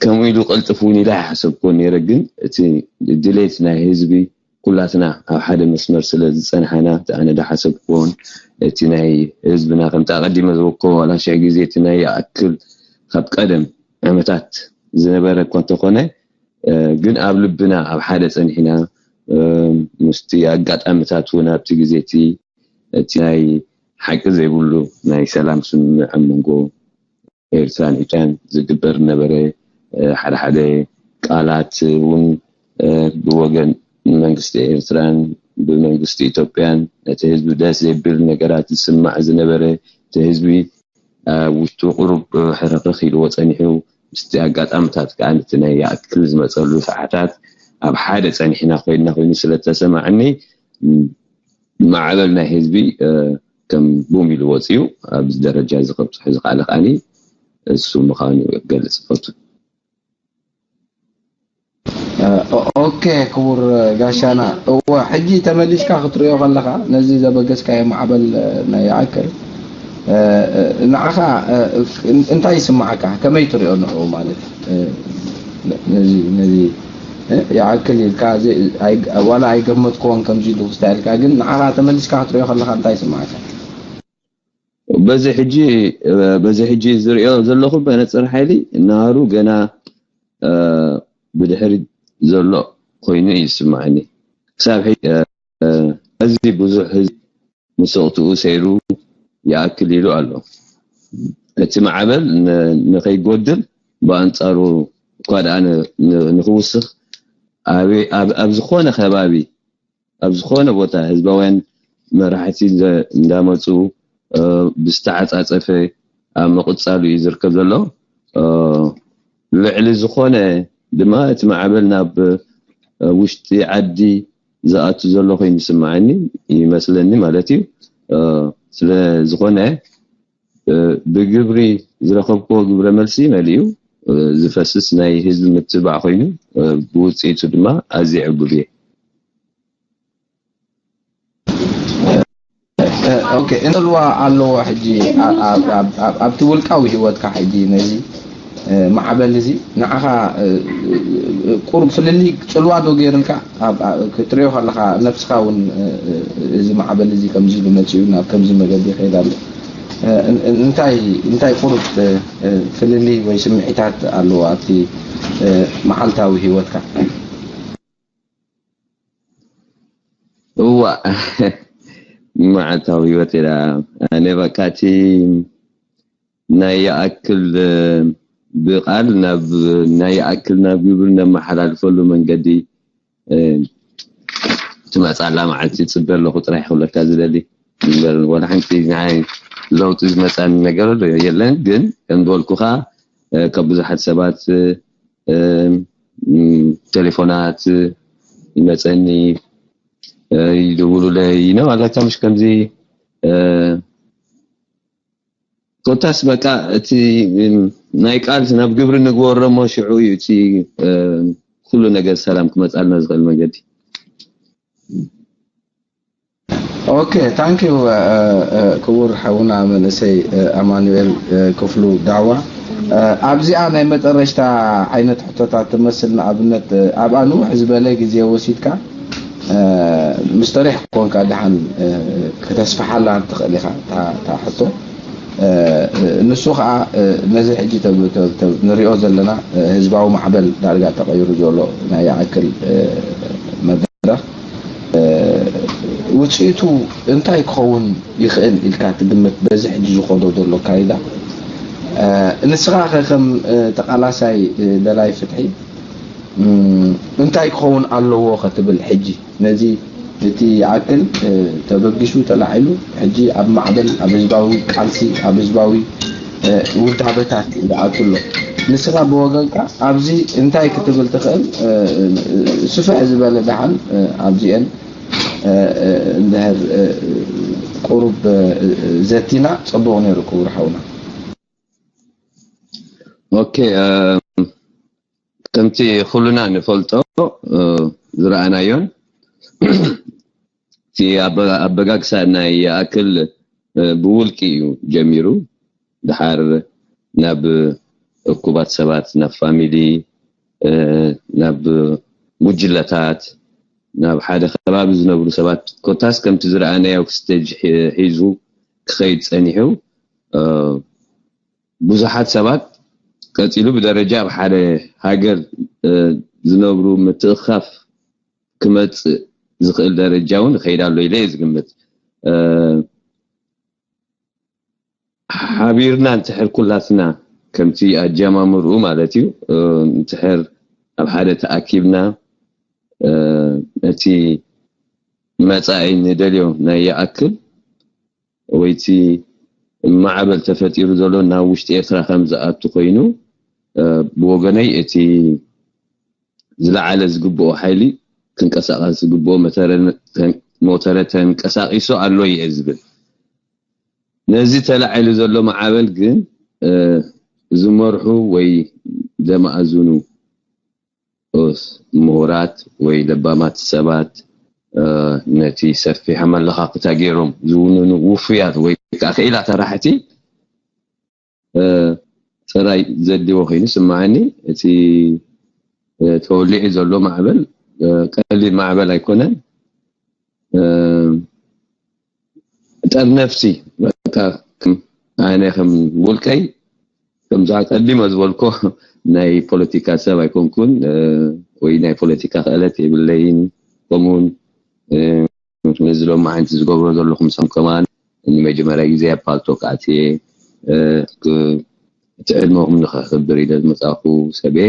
ከምኡ ኢሉ ቅልጥፍ እውን ኢለ ሓሰብኮ ነይረ። ግን እቲ ድሌት ናይ ህዝቢ ኩላትና ኣብ ሓደ መስመር ስለ ዝፀንሓና እቲ ኣነ ዳሓሰብኮን እቲ ናይ ህዝብና ከምቲ ኣቀዲመ ዝበኮ ዋላ ሽሕ ግዜ እቲ ናይ ይኣክል ካብ ቀደም ዓመታት ዝነበረ እኳ እንተኾነ ግን ኣብ ልብና ኣብ ሓደ ፀኒሕና ምስቲ ኣጋጣሚታት እውን ኣብቲ ግዜ እቲ እቲ ናይ ሓቂ ዘይብሉ ናይ ሰላም ስምምዕ ኣብ መንጎ ኤርትራን ኢትዮጵያን ዝግበር ነበረ ሓደ ሓደ ቃላት እውን ብወገን መንግስቲ ኤርትራን ብመንግስቲ ኢትዮጵያን ነቲ ህዝቢ ደስ ዘይብል ነገራት ዝስማዕ ዝነበረ እቲ ህዝቢ ውሽጡ ቁሩብ ሕርኽርኽ ኢልዎ ፀኒሑ ምስቲ ኣጋጣሚታት ከዓ ነቲ ናይ ይኣክል ዝመፀሉ ሰዓታት ኣብ ሓደ ፀኒሕና ኮይንና ኮይኑ ስለተሰማዕኒ ማዕበል ናይ ህዝቢ ከም ቡም ኢሉ ወፅዩ ኣብዚ ደረጃ እዚ ከብፅሑ ዝኽኣለ ከዓኒ እሱ ምዃኑ ክገልፅ ይፈቱ። ኦኬ ክቡር ጋሻና፣ እወ ሕጂ ተመሊስካ ክትሪኦ ከለኻ ነዚ ዘበገስካዮ ማዕበል ናይ ይኣክል ንዓኻ እንታይ ይስምዓካ? ከመይ ትሪኦ ንዕኡ ማለት ነዚ ነዚ ይኣክል ኢልካ ዋላ ኣይገመትክዎን ከምዚ ኢሉ ክስታ ኢልካ ግን ንዓኻ ተመሊስካ ክትሪኦ ከለኻ እንታይ ይስምዓካ? በዚ ሕጂ በዚ ሕጂ ዝሪኦ ዘለኹ በነፅር ሓይሊ ናሩ ገና ብድሕሪ ዘሎ ኮይኑ እዩ ዝስምዓኒ። ክሳብ ሕጂ እዚ ብዙሕ ህዝቢ ንስቕትኡ ሰይሩ ይኣክል ኢሉ ኣሎ። እቲ ማዕበል ንኸይጎድል ብኣንፃሩ እኳ ደኣ ንኽውስኽ ኣብ ዝኾነ ከባቢ ኣብ ዝኾነ ቦታ ህዝባውያን መራሕቲ እንዳመፁ ብዝተዓፃፀፈ ኣብ ምቕፃሉ እዩ ዝርከብ ዘሎ። ልዕሊ ዝኾነ ድማ እቲ ማዕበል ናብ ውሽጢ ዓዲ ዝኣቱ ዘሎ ኮይኑ ይስምዓኒ ይመስለኒ ማለት እዩ። ስለ ዝኾነ ብግብሪ ዝረኸብክዎ ግብረ መልሲ መሊኡ ዝፈስስ ናይ ህዝቢ ምትብባዕ ኮይኑ ብውፅኢቱ ድማ ኣዝየ ዕጉብ እየ። ኦኬ እንተልዋ ኣለዎ ሕጂ ኣብቲ ውልቃዊ ህይወትካ ሕጂ ነዚ ማዕበል እዚ ንዓኻ ቁሩብ ፍልልይ ጽልዋ ዶ ገይርልካ ክትሪኦ ከለኻ ነብስኻ እውን እዚ ማዕበል እዚ ከምዚ ኢሉ መፂኡ ናብ ከምዚ መገዲ ይኸይድ ኣሎ እንታይ እንታይ ቁሩብ ፍልልይ ወይ ስምዒታት ኣለዎ ኣብቲ መዓልታዊ ህይወትካ? እዋ መዓልታዊ ህይወት ኢላ ኣነ በቃ እቲ ናይ ይኣክል ብቃል ናብ ናይ ይኣክል ናብ ግብሪ ነመሓላልፈሉ መንገዲ ትመፃላ መዓልቲ ይፅበ ኣለኹ ጥራሕ ክብለካ ዝደሊ እምበር ወላ ሓንቲ ናይ ለውጢ ዝመፃኒ ነገር የለን። ግን ከም ዝበልኩኻ ካብ ብዙሓት ሰባት ቴሌፎናት ይመፀኒ ይድውሉለይ ይነባላታ ምሽ ከምዚ ኮታስ በቃ እቲ ናይ ቃል ናብ ግብሪ ንግበሮ እሞ ሽዑ እዩ እቲ ኩሉ ነገር ሰላም ክመፃልና ዝኽእል መንገዲ። ኦኬ ታንኪዩ ክቡር ሓውና መንእሰይ ኣማኑኤል ክፍሉ ዳዋ ኣብዚኣ ናይ መጠረሽታ ዓይነት ሕቶታት ትመስል ንኣብነት ኣብኣ ንውሕ ዝበለ ግዜ ወሲድካ ምስ ተሪሕ ኮንካ ደሓን ክተስፍሓላ ትኽእል ኢኻ እታ ሕቶ ንሱ ከዓ ነዚ ሕጂ ንሪኦ ዘለና ህዝባዊ ማዕበል ዳርጋ ተቐይሩ ዘሎ ናይ ይኣክል መድረኽ ውፅኢቱ እንታይ ክኸውን ይኽእል ኢልካ ትግምት በዚ ሕጂ ዝኸዶ ዘሎ ካይዳ ንስኻ ከ ከም ተቃላሳይ ደላይ ፍትሒ እንታይ ክኸውን ኣለዎ ከትብል ሕጂ ነዚ እቲ ይኣክል ተበጊሱ ተላዒሉ ሕጂ ኣብ ማዕበል ኣብ ህዝባዊ ቃልሲ ኣብ ህዝባዊ ውዳበታት ይኣቱ ኣሎ። ንስኻ ብወገንካ ኣብዚ እንታይ ክትብል ትኽእል? ስፍሕ ዝበለ ደሓን ኣብዚአን እንድሕር ቁሩብ ዘቲና ጽቡቕ ነይሩ ክቡር ሓውና። ኦኬ ከምቲ ኩሉና ንፈልጦ ዝረኣናዮን እቲ ኣበጋግሳ ናይ ይኣክል ብውልቂ እዩ ጀሚሩ። ድሓር ናብ እኩባት ሰባት ናብ ፋሚሊ ናብ ጉጅለታት ናብ ሓደ ከባቢ ዝነብሩ ሰባት ኮታስ ከምቲ ዝረኣናዮ ስቴጅ ሒዙ ክኸይድ ጸኒሑ ብዙሓት ሰባት ቀጺሉ ብደረጃ ኣብ ሓደ ሃገር ዝነብሩ ምትእኻፍ ክመጽእ ዝኽእል ደረጃ እውን ይኸይድ ኣሎ ኢለ እየ ዝግምት። ሓቢርና እንትሕር ኩላትና ከምቲ ኣጀማምርኡ ማለት እዩ እንትሕር ኣብ ሓደ ተኣኪብና እቲ መጻኢ ንደልዮ ናይ ይኣክል ወይቲ ማዕበል ተፈጢሩ ዘሎ ናብ ውሽጢ ኤርትራ ከም ዝኣቱ ኮይኑ ብወገነይ እቲ ዝለዓለ ዝግብኦ ሓይሊ ክንቀሳቐስ ዝግብኦ ሞተረ ተንቀሳቒሱ ኣሎ እየ ዝብል። ነዚ ተላዒሉ ዘሎ ማዕበል ግን ዝመርሑ ወይ ዘማእዝኑ ምሁራት ወይ ለባማት ሰባት ነቲ ሰፊሕ ኣመለኻኽታ ገይሮም ዝውንኑ ውፉያት ወይ ከዓ ክኢላ ተራሕቲ ጥራይ ዘድልዎ ኮይኑ ስምዓኒ። እቲ ተወሊዑ ዘሎ ማዕበል ቀሊል ማዕበል ኣይኮነን። ጠብ ነፍሲ በቃ ኣነ ከም ውልቀይ ከምዛ ቀዲመ ዝበልኮ ናይ ፖለቲካ ሰብ ኣይኮንኩን ወይ ናይ ፖለቲካ ክእለት የብለይን። ከምኡውን ነዚ ሎማዓንቲ ዝገብሮ ዘለኹም ሰም ከማን ንመጀመርያ ግዜ ኣብ ፓልቶክ ኣትየ እቲ ዕድመኹም ንኸኽብር ኢለ ዝመፃኹ ሰብየ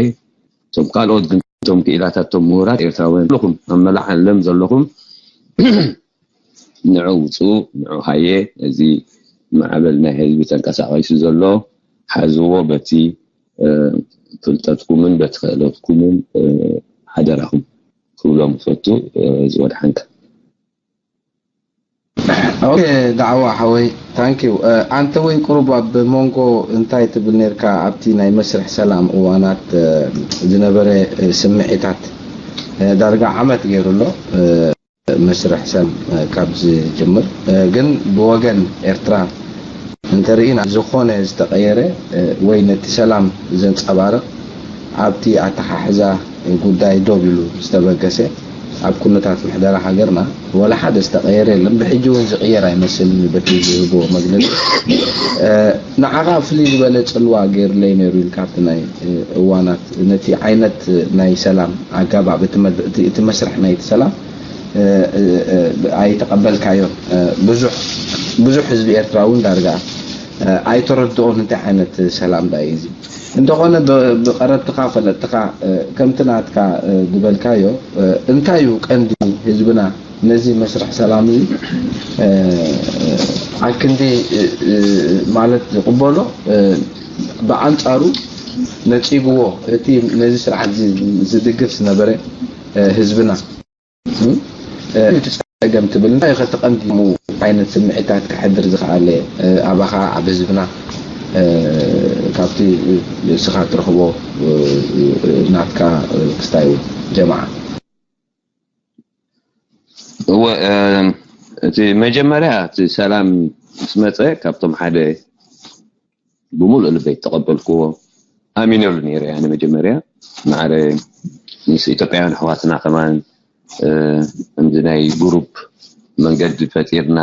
እቶም ካልኦት ግን እቶም ክኢላታት እቶም ምሁራት ኤርትራውያን ዘለኹም ኣብ መላእ ዓለም ዘለኹም ንዑ ውፁ ንዑ ሃየ እዚ ማዕበል ናይ ህዝቢ ተንቀሳቒሱ ዘሎ ሓዝዎ በቲ ፍልጠትኩምን በቲ ክእለትኩምን ሓደራኹም ክብሎም ፈቱ ዝወድሓንካ ኦኬ ዳዕዋ ሓወይ ታንኪዩ ኣንተ ወይ ቁሩብ ኣብ መንጎ እንታይ ትብል ነርካ ኣብቲ ናይ መስርሕ ሰላም እዋናት ዝነበረ ስምዒታት ዳርጋ ዓመት ገይሩ ኣሎ መስርሕ ሰላም ካብ ዝጅምር ግን ብወገን ኤርትራ እንተርኢና ዝኾነ ዝተቐየረ ወይ ነቲ ሰላም ዘንጸባርቕ ኣብቲ ኣተሓሕዛ ጉዳይ ዶብ ኢሉ ዝተበገሰ ኣብ ኩነታት ምሕደራ ሃገርና ወላ ሓደ ዝተቐየረ የለን። ብሕጂ እውን ዝቕየር ኣይመስልን በቲ ዝህቦ መግለፂ። ንዓኻ ፍልይ ዝበለ ፅልዋ ገይሩለይ ነይሩ ኢልካ ኣብቲ ናይ እዋናት ነቲ ዓይነት ናይ ሰላም ኣገባብ እቲ መስርሕ ናይቲ ሰላም ኣይተቐበልካዮን። ብዙሕ ህዝቢ ኤርትራ እውን ዳርጋ ኣይተረድኦን እንታይ ዓይነት ሰላም ዳ እዩ እዚ እንተኾነ ብቐረብትኻ ፈለጥትኻ ከምቲ ናትካ ዝበልካዮ እንታይ እዩ ቀንዲ ህዝብና ነዚ መስርሕ ሰላም እዚ ኣክንዲ ማለት ዝቕበሎ ብኣንፃሩ ነፂግዎ እቲ ነዚ ስርዓት ዝድግፍ ዝነበረ ህዝብና እቲ ፀገም ትብል እንታይ ከተቐንዲሙ ዓይነት ስምዒታት ክሕድር ዝኸኣለ ኣባኻ ኣብ ህዝብና ካብቲ እስኻ ትረኽቦ ናትካ ክስታይ እውን ጀማዓ እወ እቲ መጀመርያ እቲ ሰላም ምስ መፀ ካብቶም ሓደ ብምሉእ ልበይ ተቐበልክዎ ኣሚነሉ ነይረ ኣነ መጀመርያ ማዕረ ምስ ኢትዮጵያውያን ኣሕዋትና ከማን ከምዚ ናይ ጉሩፕ መንገዲ ፈጢርና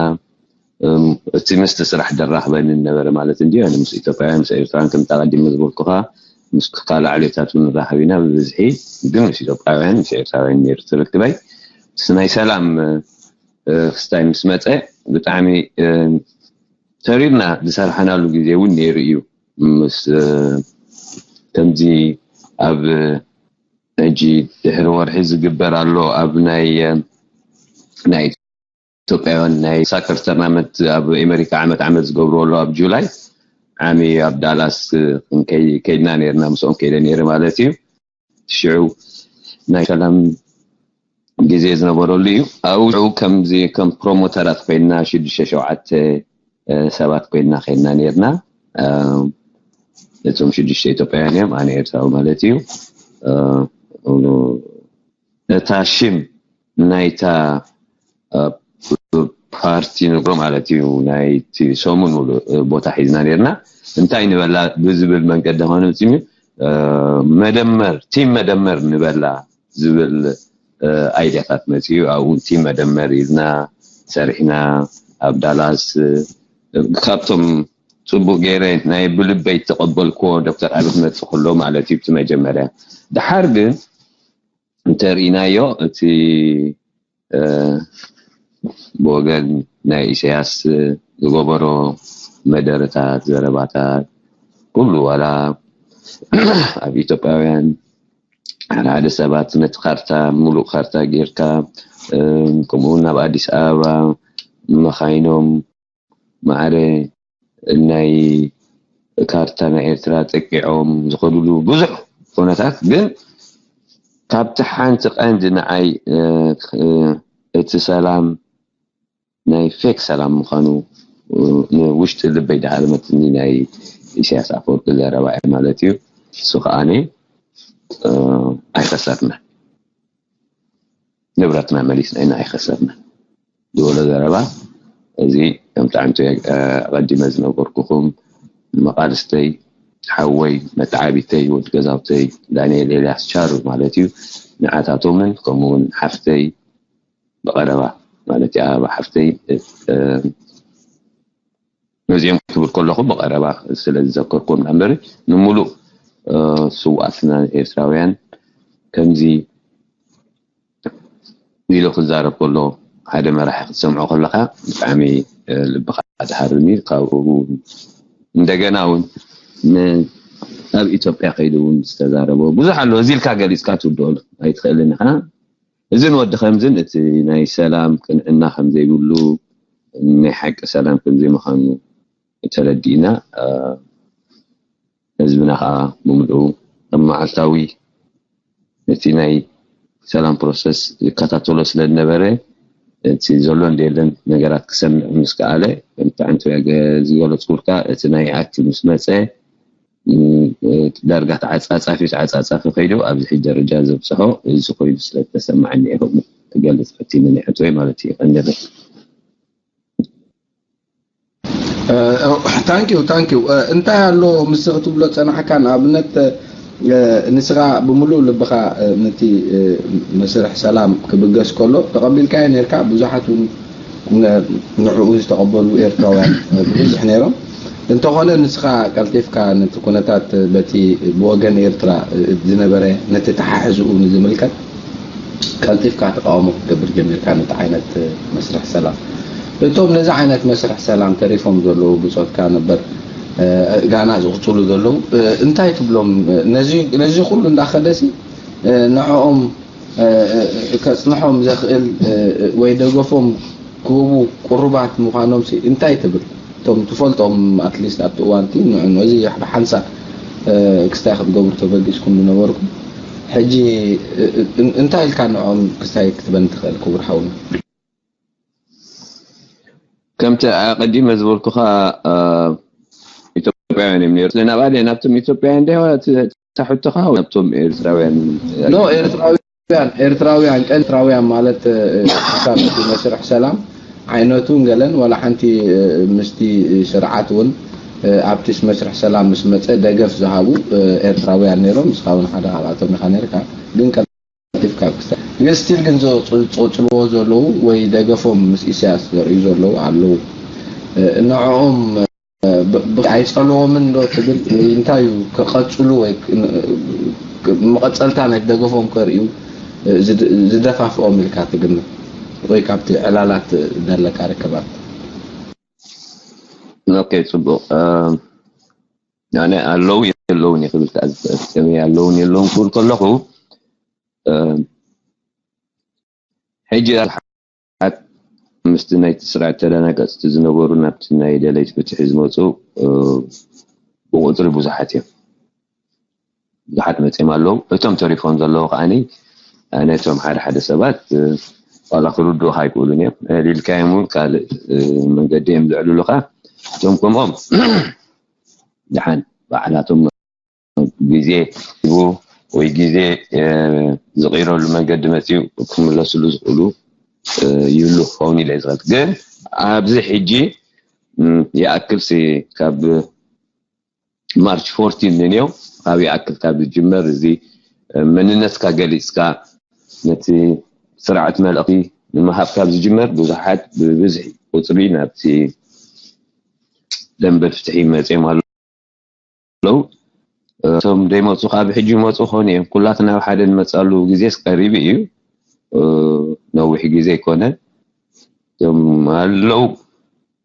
እቲ ምስቲ ስራሕ ደራኽበኒ ነበረ ማለት እንዲ ኣነ ምስ ኢትዮጵያውያን ምስ ኤርትራን ከምቲ ኣቐዲመ ዝበልኩኻ ምስ ካልእ ዓሌታት እውን ንራኸብ ኢና ብብዝሒ ግን ምስ ኢትዮጵያውያን ምስ ኤርትራውያን ነይሩ ትርክበይ ናይ ሰላም ክስታይ ምስ መፀ ብጣዕሚ ተሪርና ዝሰርሐናሉ ግዜ እውን ነይሩ እዩ ምስ ከምዚ ኣብ ሕጂ ድሕሪ ወርሒ ዝግበር ኣሎ ኣብ ናይ ናይ ኢትዮጵያውያን ናይ ሳከር ተርናመንት ኣብ ኣሜሪካ ዓመት ዓመት ዝገብርዎ ኣለዉ ኣብ ጁላይ ዓሚ ኣብ ዳላስ ክንከይ ከይድና ነርና ምስኦም ከይደ ነይረ ማለት እዩ። ሽዑ ናይ ሰላም ግዜ ዝነበረሉ እዩ። ኣብኡ ከምዚ ከም ፕሮሞተራት ኮይና ሽዱሽተ ሸውዓተ ሰባት ኮይና ከይድና ነርና። እቶም ሽዱሽተ ኢትዮጵያውያን እዮም፣ ኣነ ኤርትራዊ ማለት እዩ። እታ ሽም ናይታ ፓርቲ ንግሮ ማለት እዩ። ናይቲ ሰሙን ሙሉእ ቦታ ሒዝና ነርና። እንታይ ንበላ ብዝብል መንገዲ ኾነ መፂሙ መደመር ቲም መደመር ንበላ ዝብል ኣይድያታት መፅኡ። ኣብኡ ቲም መደመር ኢልና ሰሪሕና ኣብ ዳላስ ካብቶም ፅቡቅ ገይረ ናይ ብልበይ ተቀበልክዎ ዶክተር ኣብይ ክመፅእ ከሎ ማለት እዩ እቲ መጀመርያ። ድሓር ግን እንተርኢናዮ እቲ ብወገን ናይ ኢሳያስ ዝገበሮ መደረታት፣ ዘረባታት ኩሉ ዋላ ኣብ ኢትዮጵያውያን ሓደ ሓደ ሰባት ነቲ ካርታ ሙሉእ ካርታ ጌርካ ከምኡ እውን ናብ ኣዲስ ኣበባ መኻይኖም ማዕረ ናይ ካርታ ናይ ኤርትራ ጠቂዖም ዝኸዱሉ ብዙሕ ኩነታት ግን ካብቲ ሓንቲ ቀንዲ ንዓይ እቲ ሰላም ናይ ፌክ ሰላም ምዃኑ ንውሽጢ ልበይ ድሓለመትኒ ናይ ኢሳያስ ኣፈወርቂ ዘረባ ማለት እዩ። እሱ ከዓኒ ኣይኸሰርና ንብረትና መሊስና ኢና ኣይኸሰርና ዝበሎ ዘረባ እዚ ከም ጣዕምቲ ኣቐዲመ ዝነበርኩኹም መቓልስተይ ሓወይ መተዓቢተይ ወዲ ገዛውተይ ዳንኤል ኤልያስ ቻሩ ማለት እዩ። ንዓታቶምን ከምኡውን ሓፍተይ ብቐረባ ማለት እዩ ኣበባ ሓፍተይ ነዚኦም ክብል ከለኹ ብቐረባ ስለ ዝዘከርኩም እምበር ንምሉእ ስውኣትና ኤርትራውያን ከምዚ ኢሉ ክዛረብ ከሎ ሓደ መራሒ ክትሰምዖ ከለካ ብጣዕሚ ልብካ ዝሃርም እዩ። ካብኡ እንደገና እውን ኣብ ኢትዮጵያ ከይዱ እውን ዝተዛረቦ ብዙሕ ኣሎ። እዚ ኢልካ ገሊፅካ ትውድኦ ኣይትኽእልን ኢኻ። እዝን ወዲ ከምዝን እቲ ናይ ሰላም ቅንዕና ከምዘይብሉ ናይ ሓቂ ሰላም ከምዘይምዃኑ ተረዲእና ህዝብና ከዓ ብምልኡ ኣብ መዓልታዊ እቲ ናይ ሰላም ፕሮሰስ ይከታተሎ ስለ ዝነበረ እቲ ዘሎ እንደየለን ነገራት ክሰምዕ ምስ ከኣለ ከምቲ ዓንተ ዝገለፅኩልካ እቲ ናይ ኣክል ምስ መፀ ዳርጋ ተዓፃፃፊ ተዓፃፃፊ ከይዱ ኣብዚ ሕጂ ደረጃ ዘብፅሖ እዚ ኮይኑ ስለዝተሰማዓኒ እየ ከምኡ ክገልፅ ፈቲነ ንዕትወይ ማለት እዩ ቀንደበ ታንኪዩ ታንኪዩ እንታይ ኣሎ ምስ ክትብሎ ፀናሕካ ንኣብነት ንስኻ ብምሉእ ልብኻ ነቲ መስርሕ ሰላም ክብገስ ከሎ ተቐቢልካዮ ነርካ ብዙሓት እውን ንዕኡ ዝተቐበሉ ኤርትራውያን ብዙሕ ነይሮም እንተኾነ ንስኻ ቀልጢፍካ ነቲ ኩነታት በቲ ብወገን ኤርትራ ዝነበረ ነቲ ተሓሕዝኡ ንዝምልከት ቀልጢፍካ ተቃውሞ ክትገብር ጀሚርካ ነቲ ዓይነት መስርሕ ሰላም እቶም ነዚ ዓይነት መስርሕ ሰላም ተሪፎም ዘለዉ ብፆትካ ነበር ጋና ዝቕፅሉ ዘለዉ እንታይ ትብሎም ነዚ ኩሉ እንዳኸደሲ ንዕኦም ከፅንሖም ዘኽእል ወይ ደገፎም ክህቡ ቅሩባት ምዃኖም እንታይ ትብል? እቶም ትፈልጦም ኣትሊስት ኣብቲ እዋንቲ ንዕኑ እዚ ብሓንሳእ ክስታይ ክትገብሩ ተበጊስኩም ዝነበርኩም ሕጂ እንታይ ኢልካ ንዕኦም ክስታይ ክትበን ትኽእል ክቡር ሓውና? ከምቲ ኣቐዲመ ዝበልኩኻ ኢትዮጵያውያን እዮም ነሩ ናብ ኣደ ናብቶም ኢትዮጵያውያን ደ ታሕቶኻ ናብቶም ኤርትራውያን ኖ ኤርትራውያን ኤርትራውያን ቀን ኤርትራውያን ማለት ክሳብ እቲ መስርሕ ሰላም ዓይነቱን ገለን ዋላ ሓንቲ ምስቲ ስርዓት እውን ኣብቲ መስርሕ ሰላም ምስ መፀ ደገፍ ዝሃቡ ኤርትራውያን ነይሮም ንስኻ እውን ሓደ ካብኣቶም ኢኻ ነርካ ግን ቀልጢፍካ ክስተ ግን ስቲል ግን ዝፅልዎ ዘለዉ ወይ ደገፎም ምስ ኢሳያስ ዘርእዩ ዘለዉ ኣለዉ ንዕኦም ኣይፀልዎምን ዶ ትብል ወይ እንታይ እዩ ክቐፅሉ ወይ መቐፀልታ ናይ ደገፎም ከርእዩ ዝደፋፍኦም ኢልካ ትግምት ወይ ካብቲ ዕላላት ዘለካ ርክባት ኦኬ ፅቡቅ ኣነ ኣለዉ የለውን ክብል ኣለውን የለውን ክብል ከለኹ ሕጂ ምስቲ ናይቲ ስርዓት ተደናገፅቲ ዝነበሩ ናብቲ ናይ ደለይቲ ፍትሒ ዝመፁ ብቁፅሪ ብዙሓት እዮም። ብዙሓት መፅኦም ኣለዉ። እቶም ተሪፎም ዘለዉ ከዓኒ ነቶም ሓደ ሓደ ሰባት ዋላ ክርድኡኻ ኣይክእሉን እዮም። ሊልካዮም እውን ካልእ መንገዲ እዮም ዝዕልሉኻ። እቶም ከምኦም ድሓን ባዕላቶም ግዜ ሂቡ ወይ ግዜ ዝቕይረሉ መንገዲ መፅኡ ክምለስሉ ዝኽእሉ ይህሉ ክኸውን ኢለ ዝኽእል። ግን ኣብዚ ሕጂ ይኣክል ካብ ማርች ፎርቲን ንንየው ካብ ይኣክል ካብ ዝጅመር እዚ መንነትካ ገሊፅካ ነቲ ስርዓት መልእኽቲ ንምሃብ ካብ ዝጅመር ብዙሓት ብብዝሒ ቁፅሪ ናብቲ ደንበ ፍትሒ መፅኦም ኣለዉ። እቶም ደይመፁ ካብ ሕጂ ይመፁ ኾኑ እዮም። ኩላትና ኣብ ሓደ ንመፃሉ ግዜስ ቀሪቡ እዩ። ነዊሕ ግዜ ኣይኮነን። እቶም ኣለዉ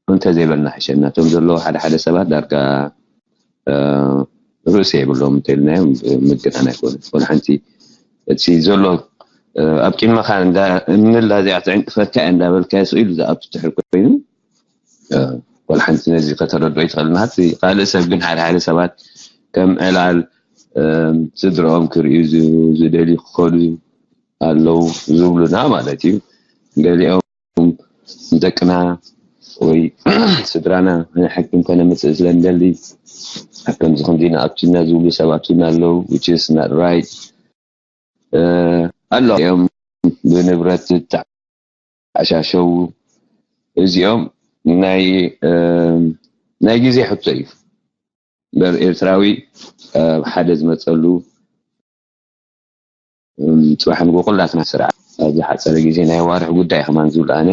እንተዘይበልና ሕሸና። እቶም ዘለዉ ሓደ ሓደ ሰባት ዳርጋ ርእሲ የብሎም እንተኢልናዮም ምግናን ኣይኮነን። ወላ ሓንቲ እቲ ዘሎ ኣብ ቅድመኻ እንዳ እምንላ እዚኣ ትዕንቅፈካ እያ እንዳበልካ ስኢሉ ዝኣቱ ትሕር ኮይኑ ወላ ሓንቲ ነዚ ከተረድኦ ይትኽእል ናት ካልእ ሰብ ግን ሓደ ሓደ ሰባት ከም ዕላል ስድርኦም ክርእዩ ዝደልዩ ክኸዱ ኣለዉ ዝብሉና ማለት እዩ። ገሊኦም ንደቅና ወይ ስድራና ንሓክም ከነምፅእ ስለንደሊ ኣብ ከምዚ ከምዚ ንኣቱና ዝብሉ ሰባት እውን ኣለዉ። Which is not right። ኣሎ እዮም ብንብረት ዝተዓሻሸዉ። እዚኦም ናይ ናይ ግዜ ሕቶ እዩ። እምበር ኤርትራዊ ሓደ ዝመፀሉ ፅባሕ ንጎ ኩላትና ስርዓት ኣብዚ ሓፀረ ግዜ ናይ ዋርሕ ጉዳይ ከማን ዝብል ኣነ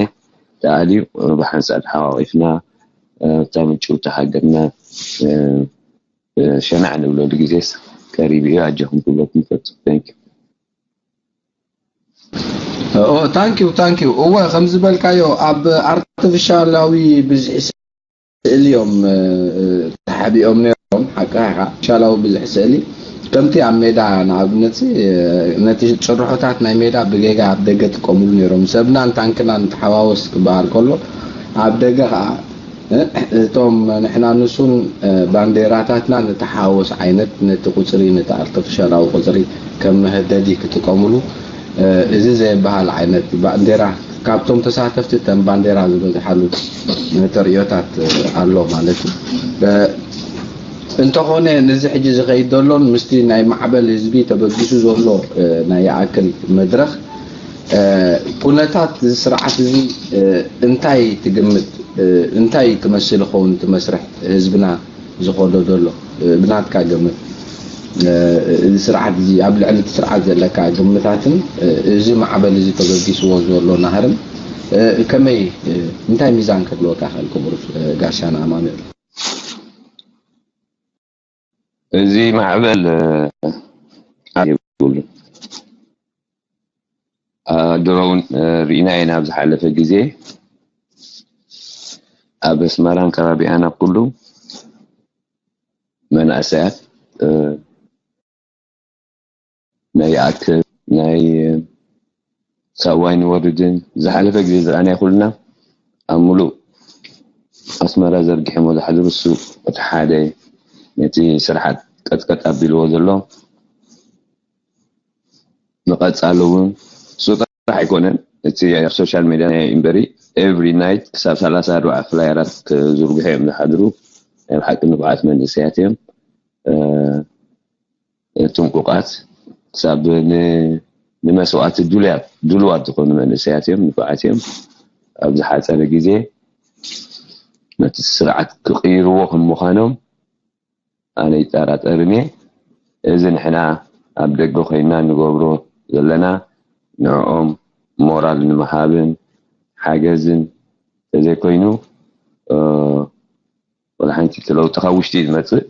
ተኣልዩ ብሓንሳእ ተሓዋቂፍና እታ ምጭውቲ ሃገርና ሸናዕ ንብለሉ ግዜስ ቀሪቡ እዩ። ኣጆኹም ክብለኩም ይፈቱ። Thank you። ታንኪዩ ታንኪዩ። እወ ከም ዝበልካዮ ኣብ ኣርቲፊሻላዊ ብዝሒ ስእሊ እዮም ተሓቢኦም ነይሮም። ሓቅኻ ኢኻ። ኣርቲፊሻላዊ ብዝሒ ስእሊ ከምቲ ኣብ ሜዳ ንኣብነት ነቲ ጭርሖታት ናይ ሜዳ ብጌጋ ኣብ ደገ ጥቀምሉ ነይሮም። ሰብናን ታንክናን ተሓዋወስ ክበሃል ከሎ ኣብ ደገ ከዓ እቶም ንሕና ንሱን ባንዴራታትና ንተሓወስ ዓይነት ነቲ ቁፅሪ ነቲ ኣርቲፊሻላዊ ቁፅሪ ከም መሀደዲ ክጥቀምሉ እዚ ዘይበሃል ዓይነት ባንዴራ ካብቶም ተሳተፍቲ እተን ባንዴራ ዝበዝሓሉ ተርእዮታት ኣሎ ማለት እዩ። እንተኾነ ነዚ ሕጂ ዝኸይድ ዘሎን ምስቲ ናይ ማዕበል ህዝቢ ተበጊሱ ዘሎ ናይ ይኣክል መድረኽ ኩነታት እዚ ስርዓት እዚ እንታይ ትግምት? እንታይ ክመስል ይኸውን እቲ መስርሕ ህዝብና ዝኸዶ ዘሎ ብናትካ ግምት? እዚ ስርዓት እዚ ኣብ ልዕሊ እቲ ስርዓት ዘለካ ግምታትን እዚ ማዕበል እዚ ተበጊስዎ ዘሎ ናህርን ከመይ እንታይ ሚዛን ከድልወካ ይኽእል ክቡር ጋሻና ኣማኑኤል? እዚ ማዕበል የብሉ ድሮ እውን ርኢና ኢና ኣብ ዝሓለፈ ግዜ ኣብ ኣስመራን ከባቢኣን ኣብ ኩሉ መናእሰያት ናይ ይኣክል ናይ ሳዋይ ንወርድን ዝሓለፈ ግዜ ዝረኣናዮ ኩልና ኣብ ሙሉእ ኣስመራ ዘርጊሖሞ ዝሓድሩ እሱ እቲ ሓደ ነቲ ስርሓት ቀጥቀጥ ኣቢልዎ ዘሎ ንቐፃሊ እውን እሱ ጥራሕ ኣይኮነን እቲ ኣብ ሶሻል ሜድያ ናይ እምበሪ every night ክሳብ ሰላሳ ኣርባዓ ፍላየራት ክዝርግሑ እዮም ዝሓድሩ ናይ ብሓቂ ንፉዓት መንእሰያት እዮም ጥንቁቓት ክሳብ ንመስዋእቲ ድሉያት ድልዋት ዝኾኑ መንእሰያት እዮም ንፉዓት እዮም ኣብ ዝሓፀረ ግዜ ነቲ ስርዓት ክቕይርዎ ከም ምዃኖም ኣነ ይጠራጠርን እየ እዚ ንሕና ኣብ ደገ ኮይና ንገብሮ ዘለና ንዕኦም ሞራል ንምሃብን ሓገዝን ተዘይኮይኑ ወላ ሓንቲ ለውጢ ካብ ውሽጢ ዝመፅእ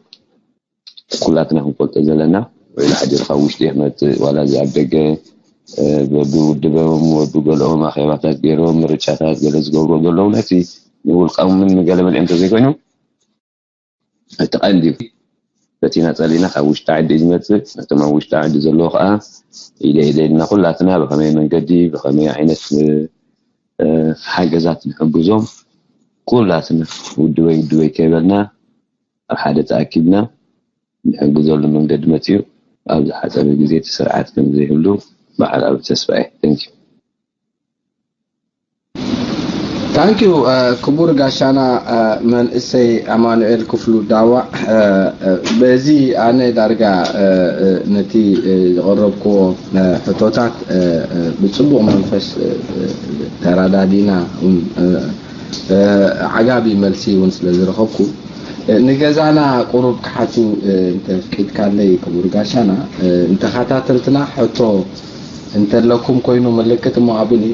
ኩላትና ክንፈልጦ ዘለና ውዒሉ ሓዲሩ ካብ ውሽጢ ክመፅእ ዋላ እዚ ኣብ ደገ በቢ ውድቦም በቢ ገለኦም ኣኼባታት ገይሮም ምርጫታት ገለ ዝገብርዎ ዘለዉ ነቲ ንውልቃምን ንገለመን እዮም ተዘይኮይኑ እቲ ቀንዲ በቲና ፀሊና ካብ ውሽጢ ዓዲ እዩ ዝመፅእ ነቶም ኣብ ውሽጢ ዓዲ ዘለዎ ከዓ ኢለ ኢለ ኢልና ኩላትና ብከመይ መንገዲ ብከመይ ዓይነት ሓገዛት ንሕግዞም። ኩላትና ውድበይ ውድበይ ከይበልና ኣብ ሓደ ተኣኪብና ንሕግዘሉ መንገዲ መፅዩ ኣብ ዝሓፀረ ግዜ እቲ ስርዓት ከም ዘይህሉ በዓል ኣብ ተስፋ እየ። Thank you። ታንኪዩ ክቡር ጋሻና መንእሰይ ኣማኑኤል ክፍሉ ዳዋ። በዚ ኣነ ዳርጋ ነቲ ዝቐረብክዎ ሕቶታት ብፅቡቕ መንፈስ ተራዳዲና ዓጋቢ መልሲ እውን ስለ ዝረኸብኩ ንገዛና ቁሩብ ክሓቱ እንተፍቂድካለይ ክቡር ጋሻና ንተኸታተልትና ሕቶ እንተለኩም ኮይኑ ምልክት እሞ ኣቡኒ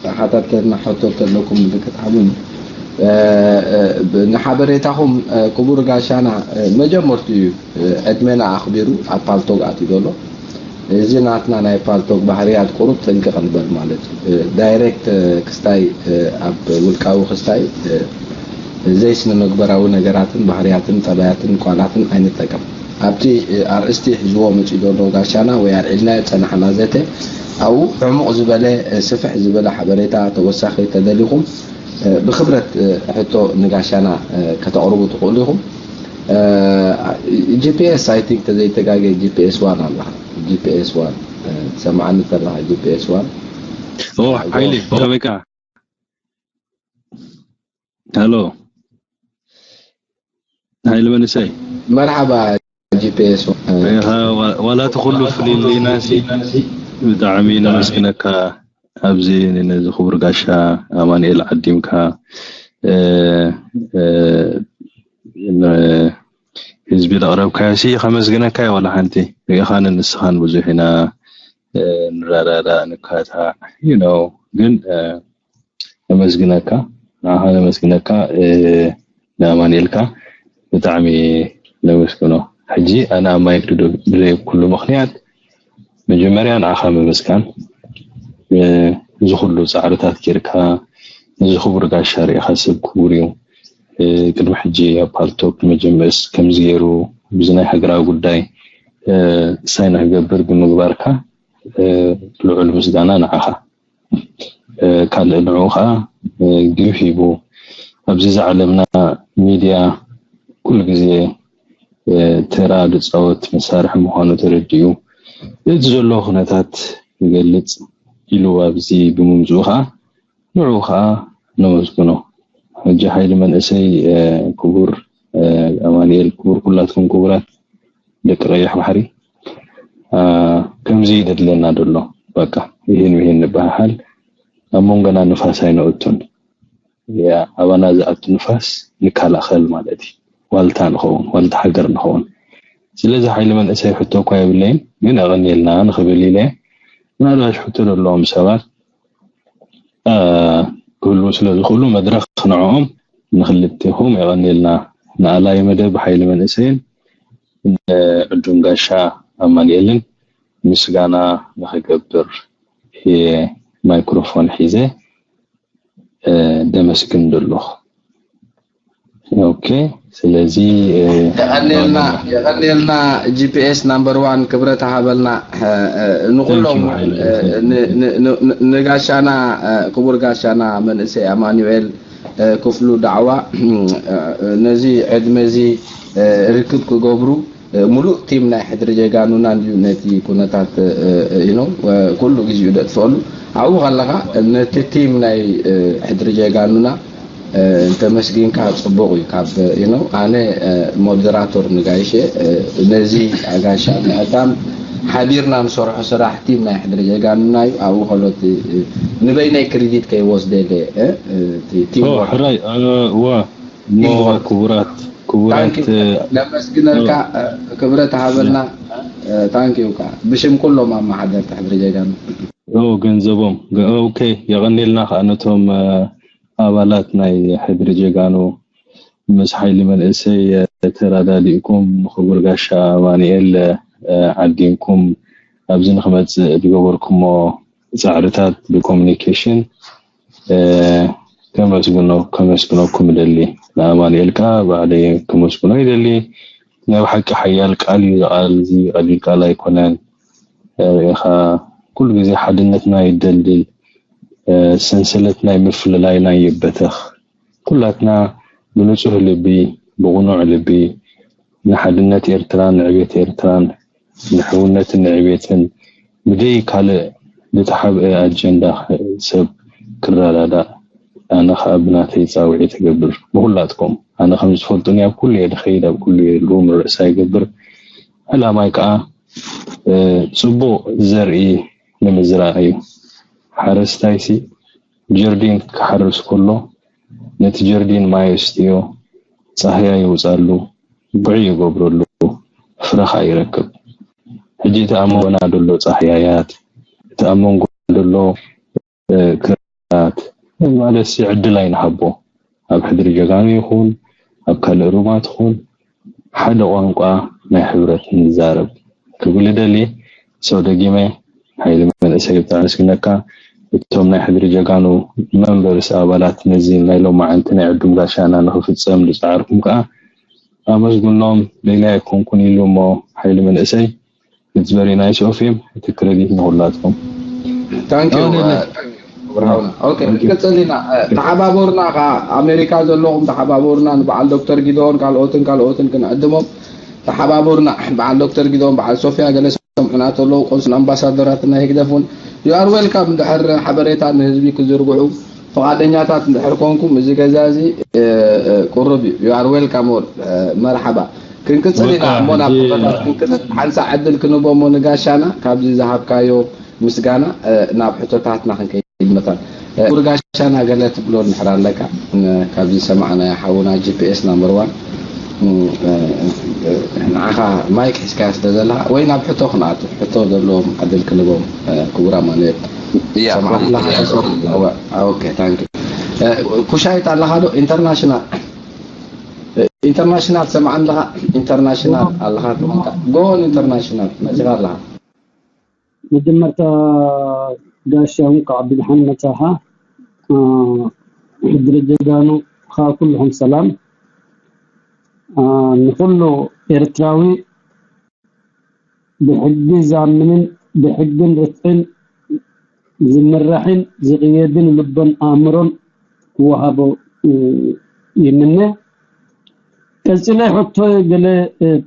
ተኸታተልና ሕቶ እንተለኩም ምልክት ኣቡኒ ንሓበሬታኹም ክቡር ጋሻና መጀመርቱ እዩ ዕድሜና ኣኽቢሩ ኣብ ፓልቶግ ኣትዩ ዘሎ እዚ ናትና ናይ ፓልቶግ ባህርያት ቁሩብ ጥንቅቕ ንበል ማለት እዩ ዳይሬክት ክስታይ ኣብ ውልቃዊ ክስታይ ዘይስነ ምግበራዊ ነገራትን ባህርያትን ጠባያትን ቃላትን ኣይንጠቀም ኣብቲ ኣርእስቲ ሒዝዎ መፂኡ ዘሎ ጋሻና ወይ ኣልዒልናዮ ዝፀናሕና ዘተ ኣብኡ ዕሙቕ ዝበለ ስፍሕ ዝበለ ሓበሬታ ተወሳኺ ተደሊኹም ብክብረት ሕቶ ንጋሻና ከተቕርቡ ትኽእሉ ኢኹም። ጂፒኤስ ኣይ ቲንክ ተዘይተጋገ ጂፒኤስ ዋን ኣለኻ ጂፒኤስ ዋን ትሰምዓኒ ተለኻ ጂፒኤስ ዋን ሓይሊ ከመይካ ሄሎ ሓይሊ መንእሰይ መርሓባ ጂፒኤስ ዋላ እቲ ኩሉ ፍልልይናሲ ብጣዕሚ ነመስግነካ ኣብዚ ነዚ ክቡር ጋሻ ኣማንኤል ዓዲምካ ህዝቢ ለቕረብካዮ ሲ ከመስግነካ የ ዋላ ሓንቲ ርኢኻንን ንስኻን ብዙሕ ኢና ንረዳዳእ ንካታዕ you know ግን ነመስግነካ ንዓኻ ነመስግነካ ንኣማንኤልካ ብጣዕሚ ነመስግኖ ሕጂ ኣነ ኣብ ማይክ ድደብኩሉ ምኽንያት መጀመርያ ንዓኻ ምምስጋን እዚ ኩሉ ፃዕርታት ጌርካ ነዚ ክቡር ጋሻ ርኢኻ ሰብ ክቡር እዩ ቅድሚ ሕጂ ኣብ ፓልቶክ መጀመርስ ከምዚ ገይሩ ብዚ ናይ ሃገራዊ ጉዳይ ሳይ ንክገብር ብምግባርካ ልዑል ምስጋና ንዓኻ ካልእ ንዕኡ ከዓ ግብ ሂቡ ኣብዚ ዝዓለምና ሚድያ ኩሉ ግዜ ተራ ዝፃወት መሳርሒ ምዃኑ ተረዲኡ እቲ ዘሎ ኩነታት ይገልፅ ኢሉ ኣብዚ ብምምፅኡ ከዓ ንዕኡ ከዓ ነመስግኖ። ሕጂ ሓይሊ መንእሰይ ክቡር ኣማንኤል ክቡር ኩላትኩም ክቡራት ደቂ ቀይሕ ባሕሪ ከምዚ ይደድለና ደሎ በቃ ይህን ይህን ንበሃሃል ኣብ መንጎና ንፋስ ኣይነእቱን ኣባና ዝኣቱ ንፋስ ንከላኸል ማለት እዩ ዋልታ ንኸውን ዋልታ ሃገር ንኸውን ስለዚ ሓይሊ መንእሰይ ሕቶ እኳ የብለይን ግን ኣቐኒልና ንኽብል ኢለ ምናልባሽ ሕቶ ዘለዎም ሰባት ክህልዉ ስለ ዝኽእሉ መድረኽ ንዕኦም ንኽልቴኹም የቐንየልና ንኣላይ መደብ ሓይሊ መንእሰይን ንዕዱም ጋሻ ኣማንኤልን ምስጋና ንኽገብር እየ ማይክሮፎን ሒዘ ደመስግን ዘለኹ። ኦኬ ስለዚ የቐንየልና የቐንየልና ጂፒኤስ ናምበር ዋን ክብረት ሃበልና ንኩሎም ንጋሻና ክቡር ጋሻና መንእሰይ ኣማኑኤል ክፍሉ ዳዕዋ ነዚ ዕድመ እዚ ርክብ ክገብሩ ሙሉእ ቲም ናይ ሕድሪ ጀጋኑና እንድዩ ነቲ ኩነታት ኢኖ ኩሉ ግዜኡ ደጥፍአሉ ኣብኡ ከለኻ ነቲ ቲም ናይ ሕድሪ ጀጋኑና እንተመስጊንካ ፅቡቕ እዩ ካብ ኢኖ ኣነ ሞደራቶር ንጋይሸ ነዚ ኣጋሻ ምዕዳም ሓቢርና ንሰርሖ ስራሕ ቲም ናይ ሕድሪ ጀጋኑና እዩ ኣብኡ ከሎት ንበይነይ ክሪዲት ከይወስደ ኢለ ቲም ሕራይ ዋ ክቡራት ክቡራት ነመስግነልካ ክብረት ሃበልና ታንኪዩ ከዓ ብሽም ኩሎም ኣመሓደርቲ ሕድሪ ጀጋኑ ገንዘቦም ኦኬ የቐኔልና ከዓ ነቶም ኣባላት ናይ ሕድሪ ጀጋኑ ምስ ሓይሊ መንእሰይ ተራዳዲእኩም ንክቡር ጋሻ ኣማንኤል ዓዲምኩም ኣብዚ ንክመፅእ ዝገበርኩሞ ፃዕርታት ብኮሚኒኬሽን ከመስግኖ ከመስግነኩም እደሊ ንኣማኑኤል ከዓ ባዕለይ ከመስግኖ ይደሊ ናይ ብሓቂ ሓያል ቃል እዩ ቃል እዚ ቀሊል ቃል ኣይኮነን ርኢኻ ኩሉ ግዜ ሓድነትና ይደልድል ሰንሰለት ናይ ምፍልላይና ይበተኽ። ኩላትና ብንጹህ ልቢ፣ ብቕኑዕ ልቢ ንሓድነት ኤርትራን ንዕቤት ኤርትራን ንሕውነትን ንዕቤትን ብደይ ካልእ ብተሓብአ ኣጀንዳ ሰብ ክረዳዳእ ኣነ ኸኣ ብናተይ ጻውዒት እገብር። ብኹላትኩም ኣነ ከም ዝፈልጡኒ ኣብ ኩሉ እየ ድኸይድ፣ ኣብ ኩሉ እየ ልኡም ርእሳ ይገብር። ዕላማይ ከኣ ጽቡቕ ዘርኢ ንምዝራእ እዩ። ሓረስታይሲ ጀርዲን ክሓርስ ከሎ ነቲ ጀርዲን ማይ የስትዮ፣ ጻህያይ የውጻሉ፣ ጉዒ ይገብረሉ፣ ፍረ ኸኣ ይረክብ። ሕጂ እቲ ኣብ መንጎና ዘሎ ጻህያያት፣ እቲ ኣብ መንጎና ዘሎ ክርታት ማለት ዕድል ኣይንሃቦ። ኣብ ሕድሪ ጀጋኑ ይኹን ኣብ ካልእ ሩማት ይኹን ሓደ ቋንቋ ናይ ሕብረት ንዛረብ ክብል እደሊ። ሰው ደጊመ ሓይሊ መንእሰይ ብጣዕሚ ኣመስግነካ። እቶም ናይ ሕድሪ ጀጋኑ መንበርስ ኣባላት ነዚ ናይ ሎማዓንቲ ናይ ዕዱም ጋሻና ንኽፍጸም ዝጸዓርኩም ከኣ ኣመስግኖም። ሌላ ኣይኮንኩን ኢሉ እሞ ሓይሊ መንእሰይ It's very nice of him. እቲ ክረዲት ንኹላትኩም። ታንክ ዩ ብርሃውና። ኦኬ፣ ክንቅጽል ኢና። ተሓባበሩና፣ ከኣ ኣሜሪካ ዘለኹም ተሓባበሩና። ንበዓል ዶክተር ጊዶን ካልኦትን ካልኦትን ክንዕድሞም ተሓባበሩና። በዓል ዶክተር ጊዶን፣ በዓል ሶፊያ፣ ገለ ሰምዑና ተለዉ፣ ቆንስል ኣምባሳደራት ናይ ህግደፍ እውን you are welcome። ድሕር ሓበሬታ ንህዝቢ ክዝርግሑ ፍቓደኛታት እንድሕር ኮንኩም፣ እዚ ገዛ እዚ ቁሩብ እዩ። You are welcome all። መርሓባ። ክንቅጽል ኢና እሞ ናብ ሕቶታት ክንቅጽል ሓንሳእ ዕድል ክንቦ እሞ ንጋሻና ካብዚ ዝሃብካዮ ምስጋና ናብ ሕቶታትና ክንከይድ መታን። ክቡር ጋሻና ገለ ትብሎ እንድሕር ኣለካ ካብዚ ዝሰማዕናዮ ሓውና ጂፒኤስ ናምበር ዋን ንዓኻ ማይክ ሒዝካዮ ስለ ዘለኻ ወይ ናብ ሕቶ ክንኣቱ ሕቶ ዘለዎም ዕድል ክንቦም ክቡር ኣማኑኤል Yeah, ሰማዕና from- ኦኬ ታንክ ኩሻይት ኣለኻ ዶ ኢንተርናሽናል ኢንተርናሽናል ሰማዕ ኣለኻ ኢንተርናሽናል ኣለኻ ትኾንካ ጎን ኢንተርናሽናል መፂኻ ኣለኻ መጀመርታ ጋሻ እንኳዕ ብድሓን መጻኻ ሕድሪ ጀጋኑ ኻ ኩልኹም ሰላም ንኩሉ ኤርትራዊ ብሕጊ ዝኣምንን ብሕግን ርትዕን ዝምራሕን ዝቕየድን ልቦን ኣእምሮን ክወሃቦ ይምነ። ቀጺለ ሕቶ ገለ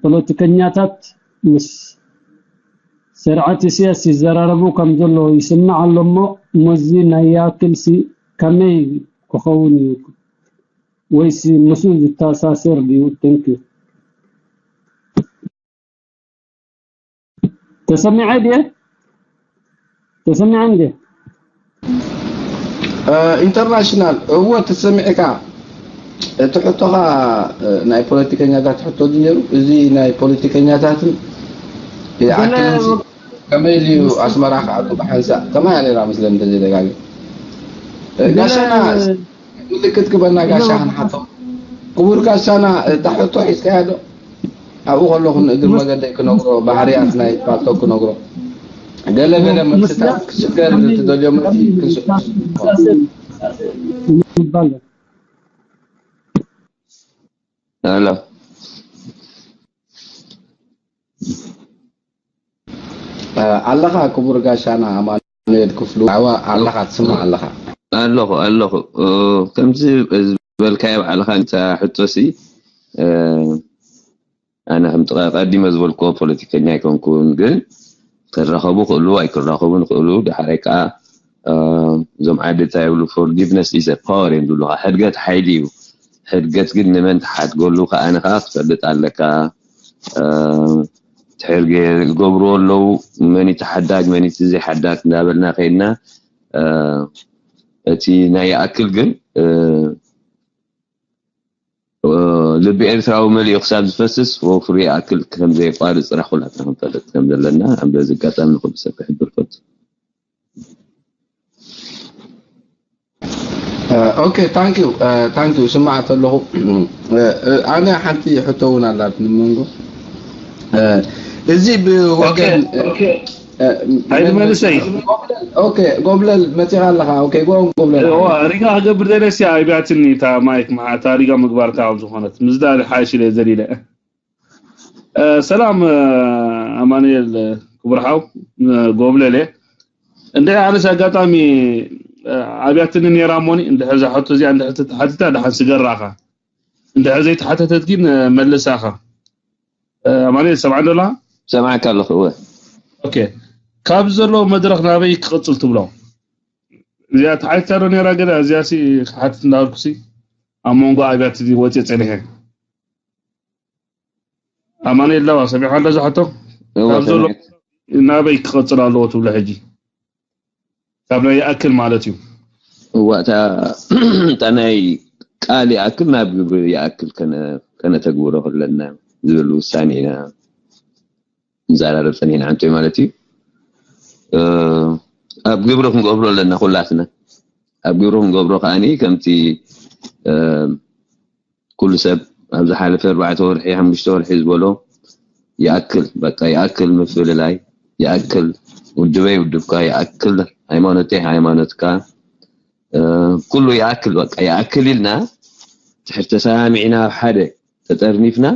ፖለቲከኛታት ምስ ስርዓት ኢሳያስ ይዘራረቡ ከም ዘለዉ ይስማዕ ኣሎ እሞ፣ ምስዚ ናይ ያክልሲ ከመይ ክኸውን እዩ? ወይሲ ምስኡ ዝተኣሳሰር ድዩ? Thank you። ተሰሚዐ ድየ? ተሰሚዐ እንዴ? ኢንተርናሽናል እወ ተሰሚዕካ እቲ ሕቶኻ ናይ ፖለቲከኛታት ሕቶ ድዩ ነይሩ እዚ ናይ ፖለቲከኛታትን ይኣክል እንሲ ከመይ ድዩ ኣስመራ ክኣቱ ብሓንሳእ ከማያ ነይራ መስለኒ እንተዘይደጋጊ ጋሻና ምልክት ግበና ጋሻ ክንሓቶ ክቡር ጋሻና እታ ሕቶ ሒዝካያ ዶ ኣብኡ ከለኹ ንእግር መገደይ ክነግሮ ባህርያት ናይ ፓልቶክ ክነግሮ ገለ ገለ መልስታት ክስገር ትደልዮ መልሲ ይባል ሄሎ ኣለኻ ክቡር ጋሻና ኣማኑኤል ክፍሉ ዓዋ ኣለኻ ትስማዕ ኣለኻ ኣለኹ ኣለኹ ከምዚ ዝበልካዮ ባዕልኻ እታ ሕቶሲ ኣነ ከም ቀዲመ ዝበልክዎ ፖለቲከኛ ኣይኮንኩን ግን ክራኸቡ ክእሉ ኣይክራኸቡ ንክእሉ ዳሕራይ ከዓ እዞም ዓዲ እንታይ ይብሉ forgiveness is a power እዮም ዝብሉካ ሕድገት ሓይሊ እዩ ሕድገት ግን ንመን ትሓድገሉ ከዓ ንካ ክትፈልጥ ኣለካ ትሕርገ ዝገብርዎ ኣለዉ መን ተሓዳግ መን ዘይሓዳግ እንዳበልና ከይድና እቲ ናይ ይኣክል ግን ልቢ ኤርትራዊ መሊኡ ክሳብ ዝፈስስ ወፍሪ ይኣክል ከም ዘየቋርጽ ጥራሕ ኩላትና ክንፈልጥ ከም ዘለና ኣብ በዚ ኣጋጣሚ ንኩሉ ሰብ ክሕብር ፈቱ ኦኬ ታንክ ዩ ታንክ ዩ ስማዕ ተለኹ ኣነ ሓንቲ ሕቶ እውን ኣላት ንመንጎ እዚ ብወገን ሓይሊ መንእሰይ ኦኬ ጎብለል መፂኻ ኣለኻ ኦኬ ጎን ጎብለል ሪጋ ክገብር ደለሲ ኣይብያትኒ እታ ማይክ መሓታ ሪጋ ምግባር ካብ ዝኾነት ምስዳ ሓይሽ ኢለ ዘሊለ ሰላም ኣማኑኤል ክቡር ሓው ጎብለል እየ እንደ ኣነስ ኣጋጣሚ ኣብያትኒ ነይራ እሞኒ እንድሕር እዛ ሕቶ እዚኣ እንድሕር ተተሓቲታ ደሓን ስገራኻ፣ እንድሕር ዘይተሓተተት ግን መልሳኻ። ኣማኑኤል ሰምዓ ዶላ? ሰምዓካ ኣለኹ። እወ። ኦኬ፣ ካብ ዘሎ መድረኽ ናበይ ክቕፅል ትብሎ? እዚኣ ተሓቲታ ዶ ነይራ? ገለ እዚኣ ሲ ክሓትት እንዳበልኩ ሲ ኣብ መንጎ ኣብያት እዚ ወፅየ ፀኒሐ። ኣማኑኤል ዳዋ ሰሚዕካ ዶ ዝሓቶ? እወ፣ ካብ ዘሎ ሰሚዐ። ናበይ ክቐፅል ኣለዎ ትብሎ ሕጂ? ካብ ናይ ይኣክል ማለት እዩ። እዋ፣ እታ እታ ናይ ቃል ይኣክል ናብ ግብሪ ይኣክል ከነ- ከነተግብሮ ከለና ዝብል ውሳኔ ኢና ንዘራረብ ጸኒሕና፣ ዓንቶይ ማለት እዩ። እ፣ ኣብ ግብሪ ክንገብሮ ኣለና ኩላትና። ኣብ ግብሪ ክንገብሮ ከዓኒ ከምቲ፣ እ፣ ኩሉ ሰብ ኣብ ዝሓለፈ ኣርባዕተ ወርሒ፣ ሓሙሽተ ወርሒ ዝበሎ ይኣክል፣ በቃ ይኣክል ምፍልላይ፣ ይኣክል ውድበይ ውድብካ፣ ይኣክል ሃይማኖተይ ሃይማኖትካ፣ እ፣ ኩሉ ይኣክል፣ በቃ ይኣክል ኢልና ድሕር ተሰማሚዕና፣ ኣብ ሓደ ተጠርኒፍና፣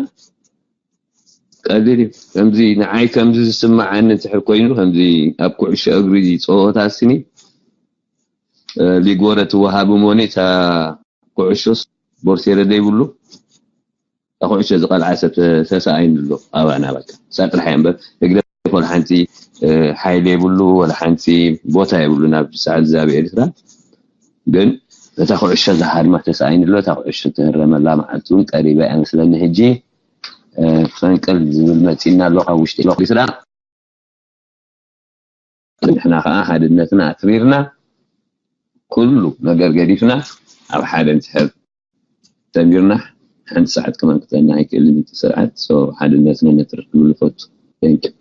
ቀሊል እዩ። ከምዚ ንዓይ ከምዚ ዝስምዓኒ እንድሕር ኮይኑ፣ ከምዚ ኣብ ኩዕሾ እግሪ ጸወታ ስኒ፣ እ፣ ሊግ ወረ ትወሃብ እሞኒ፣ እታ ኩዕሾስ ቦርሴረ ዘይብሉ፣ እታ ኩዕሾ ዝቐልዓ ሰብ ተ- ተሰኣይኑ ኣሎ ኣባና። በቃ እሳ ጥራሕ እያ እምበር፣ ህግደፍ ወላ ሓንቲ፣ እ፣ ሓይሊ የብሉ፣ ወላ ሓንቲ ቦታ የብሉ ናብ ሳዕል ዛብ ኤርትራ። ግን እታ ኩዕሾ ዝሃድማ ተሰኣይኑ ኣሎ። እታ ኩዕሾ ትህረመላ መዓልቲ እውን ቀሪባ እያ መስለኒ። ሕጂ፣ እ፣ ፈንቅል ዝብል መፂና ኣሎ ካብ ውሽጢ ኤርትራ። ንሕና ከዓ ሓድነትና ኣትሪርና፣ ኩሉ ነገር ገዲፍና፣ ኣብ ሓደ ንስሕብ ተሚርና፣ ሓንቲ ሰዓት ከማን ክፀና ኣይክእልን እቲ ስርዓት። ሶ ሓድነትና ነትርር ክብል ይፈቱ። Thank you።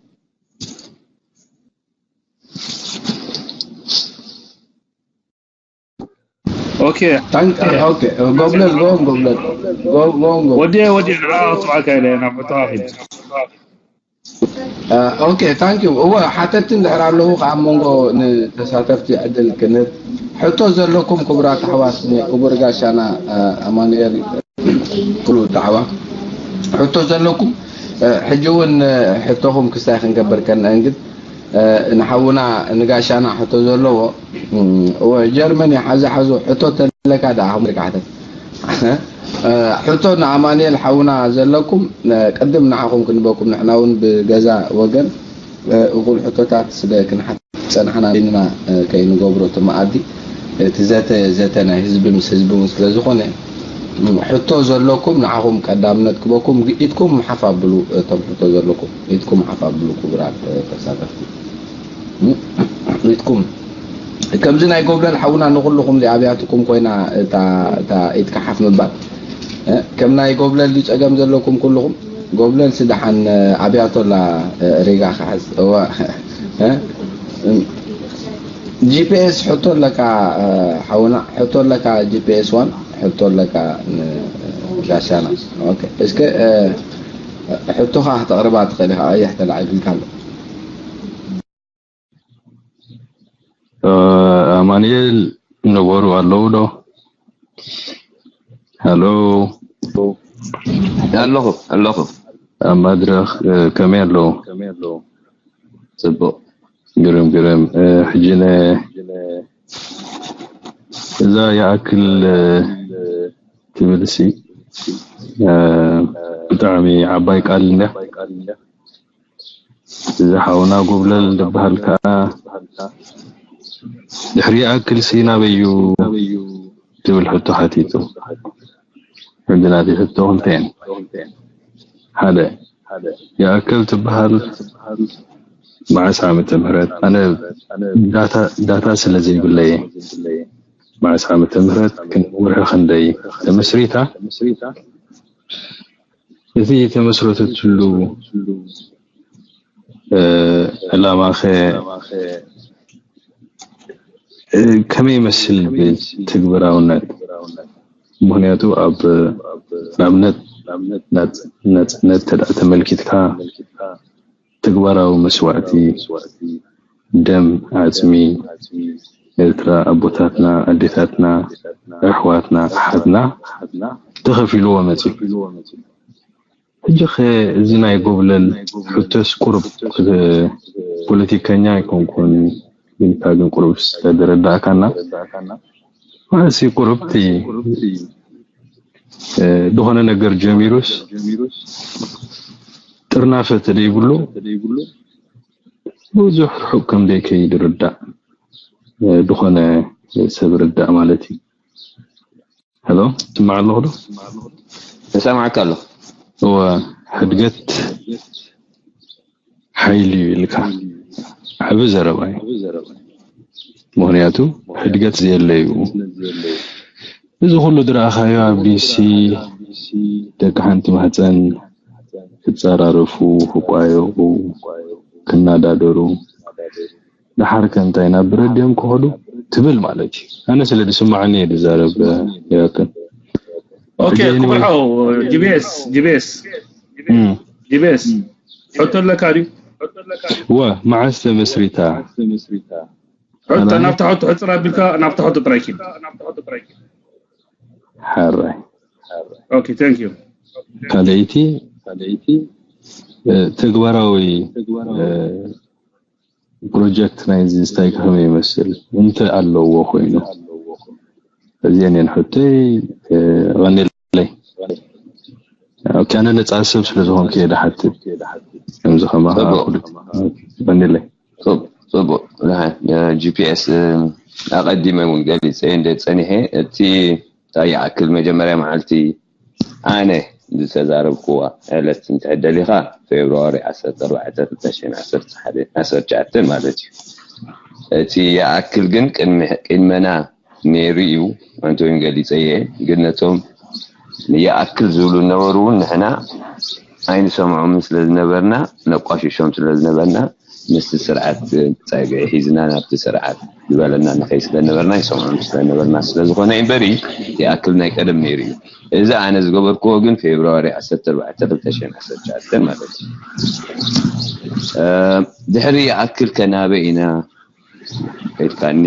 ኦኬ፣ ታንክ ኦኬ። ጎብለል ጎም ጎብለል ጎም ጎም ጎም ወዲ ወዲ ንዓ ኣውፅኣካ ኢለ ናብ ሕቶ ኣኺድ ኦኬ፣ ታንክ ዩ። እወ፣ ሓተትቲ እንድሕር ኣለዉ ከኣ ኣብ መንጎ ንተሳተፍቲ ዕድል ክንህብ። ሕቶ ዘለኩም ክቡራት ኣሕዋት፣ ንክቡር ጋሻና ኣማኑኤል ክሉ ዳዕዋ ሕቶ ዘለኩም፣ ሕጂ እውን ሕቶኹም ክስታይ ክንገብር ከነእንግድ። ንሓውና ንጋሻና ሕቶ ዘለዎ፣ እወ፣ ጀርመን እዩ። ሓዚ ሓዙ ሕቶ ተለካ ደኣ፣ ኣኹም ርካሕተት። ሕቶ ንኣማኑኤል ሓውና ዘለኩም፣ ቅድም ንዓኹም ክንበኩም፣ ንሕና እውን ብገዛ ወገን እኹል ሕቶታት ስለ ክንሓት ጸናሕና፣ ኢና ከይንገብሮ እቲ መኣዲ፣ እቲ ዘተ፣ ዘተ ናይ ህዝቢ ምስ ህዝቢ እውን ስለ ዝኾነ፣ ሕቶ ዘለኩም ንዓኹም ቀዳምነት ክበኩም፣ ኢድኩም ሓፍ ኣብሉ። እቶም ሕቶ ዘለኩም ኢድኩም ሓፍ ኣብሉ፣ ክቡራት ተሳተፍቲ። ኢድኩም ከምዚ ናይ ጎብለል ሓውና ንኹልኹም ኣብያትኩም ኮይና እታ፣ እታ ኢድካ ሓፍ ምባል፣ እ፣ ከም ናይ ጎብለል ድዩ ጸገም ዘለኩም ኩልኹም? ጎብለል ስደሓን ኣብያቶላ ሪጋ ክሓዝ። እዋ፣ እ፣ ጂፒኤስ ሕቶ ኣለካ፣ ሓውና፣ ሕቶ ኣለካ፣ ጂፒኤስ ዋን ሕቶ ኣለካ፣ ጋሻና። ኦኬ፣ እስከ፣ እ፣ ሕቶኻ ክተቕርባ ትኽእል ኢኻ። ቀይሕ ተላዒሉልካ ኣሎ። ኣማኑኤል ነበሩ ኣለዉ ዶ? ሃሎ። ኣለኹ፣ ኣለኹ። ኣብ መድረኽ፣ እ፣ ከመይ ኣለዉ? ጽቡቕ። ግርም፣ ግርም። እ፣ ሕጂ ነ-፣ እዛ ይኣክል፣ እ፣ ትብል ሲ፣ እ፣ ብጣዕሚ ዓባይ ቃል እንድያ። እዚ ሓውና ጎብለል ዝበሃል ከኣ ድሕሪ ይኣክል ሲ ናበይ እዩ ትብል ሕቶ ሓቲቱ። ሕጂ ናተይ ሕቶ ክልተ እየን። ሓደ፣ ይኣክል ትበሃል መዓስ ዓመተ ምህረት? ኣነ ዳታ፣ ዳታ ስለ ዘይብለየ፣ መዓስ ዓመተ ምህረት፣ ክን-፣ ወርሒ ክንደይ ተመስሪታ? እቲ ተመስረተትሉ፣ እ፣ ዕላማኸ፣ እ፣ ከመይ ይመስል ብትግበራውነት? ምኽንያቱ ኣብ፣ ንኣብነት፣ ናጽ-፣ ናጽነት ተዳ-፣ ተመልኪትካ፣ ተግባራዊ መስዋእቲ፣ ደም፣ ዓጽሚ ኤርትራ፣ ኣቦታትና፣ ኣዴታትና፣ ኣሕዋትና፣ ኣሓትና ተኸፊልዎ መጺኡ። ሕጂ ኸ እዚ ናይ ጎብለል ሕቶስ ቁሩብ፣ እ፣ ፖለቲከኛ ኣይኮንኩን፣ ኢልካ ግን ቁሩብ ዝተረዳእካና ማለት ሲ ቁሩብቲ ዝኾነ ነገር ጀሚሩስ ጥርናፈ ተደይብሉ ብዙሕ ርሑቕ ከም ዘይከይድ ርዳእ ዝኾነ ሰብ ርዳእ ማለት እዩ። ሄሎ ትማዕ ኣለኹ ዶ? ተሰማዕካ ኣለኹ። እወ ሕድገት ሓይሊ እዩ ኢልካ ዓቢ ዘረባ እዩ። ምክንያቱ ሕድገት ዘየለዩ እዚ ኩሉ ዝረኣኻዮ ኣብ ዲሲ ደቂ ሓንቲ ማህፀን ክፀራረፉ ክቋየቑ ክናዳደሩ ደሓር ከ እንታይ ናብ ብረድዮም ክኸዱ ትብል ማለት እዩ። ኣነ ስለ ዝስማዓኒ እየ ዝዛረብ ያክል። ኦኬ ክቡር ሓው ጂቢኤስ ጂቢኤስ ጂቢኤስ ሕቶ ኣለካ ድዩ? ወ መዓስ ተመስሪታ? ሕቶ ናብታ ሕቶ ሕፅር ኣቢልካ ናብታ ሕቶ ጥራይ ኪድ። ሓራይ ኦኬ ታንክ ዩ። ካልኣይቲ ተግባራዊ ፕሮጀክት ናይዚ እንታይ ከመይ ይመስል እንተ ኣለዎ ኮይኑ እዚአን እየን ሕቶይ። ቀኒለይ ኣነ ነፃ ሰብ ስለ ዝኾንኩ እየ ድሓትት ከምዚ ከማኻ። ቀኒለይ ፅቡቅ። ጂፒኤስ ኣቀዲመ እውን ገሊፀ እንደ ፀኒሐ እቲ እንታይ ይኣክል መጀመርያ መዓልቲ ኣነ ዝተዛረብክዋ ዕለት እንትሕደሊኻ ፌብርዋሪ ዓሰርተ ኣርባዕተ ክልተ ሽሕን ዓሰርተ ትሽዓተን ማለት እዩ። እቲ ይኣክል ግን ቅድመና ነይሩ እዩ። ኣንተ እውን ገሊፀየ ግን ነቶም ይኣክል ዝብሉ ነበሩ እውን ንሕና ኣይንሰምዖምን ስለ ዝነበርና ነቋሽሾም ስለ ዝነበርና ምስቲ ስርዓት ጸግዒ ሒዝና ናብቲ ስርዓት ዝበለና ንኸይ ስለ ነበርና ይሰምዖም ስለ ነበርና ስለ ዝኾነ እምበሪ ይኣክል ናይ ቀደም ነይሩ እዩ። እዚ ኣነ ዝገበርክዎ ግን ፌብርዋሪ ዓሰርተ ኣርባዕተ ክልተ ሽሕን ዓሰርተ ትሽዓተን ማለት እዩ። ድሕሪ ይኣክል ከናበ ኢና ኢልካኒ።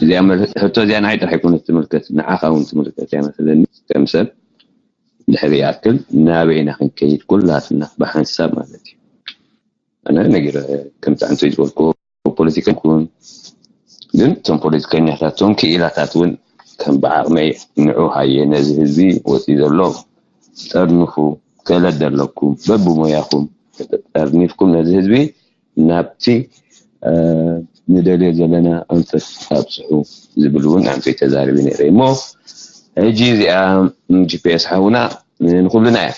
እዚኣ ሕቶ እዚኣ ንዓይ ጥራሕ ኣይኮነት ትምልከት ንዓኻ እውን ትምልከት እያ መስለኒ ከም ሰብ ድሕሪ ይኣክል ናበይ ኢና ክንከይድ ኩላትና ብሓንሳብ ማለት እዩ። ኣነ ነጊረ ከምቲ ኣንቶይ ዝበልኩ ፖለቲካ ይኩን ግን እቶም ፖለቲከኛታት እቶም ክኢላታት እውን ከም ብዓቕመይ ንዑ ሃየ ነዚ ህዝቢ ወፂ ዘሎ ጠርንፉ ከለድ ኣለኩም በብሞያኹም ጠርኒፍኩም ነዚ ህዝቢ ናብቲ ንደልዮ ዘለና ኣንፈት ኣብፅሑ ዝብል እውን ኣንፈይ ተዛሪቢ ነይረ እሞ ሕጂ እዚኣ ጂፒኤስ ሓውና ንኩልና እያ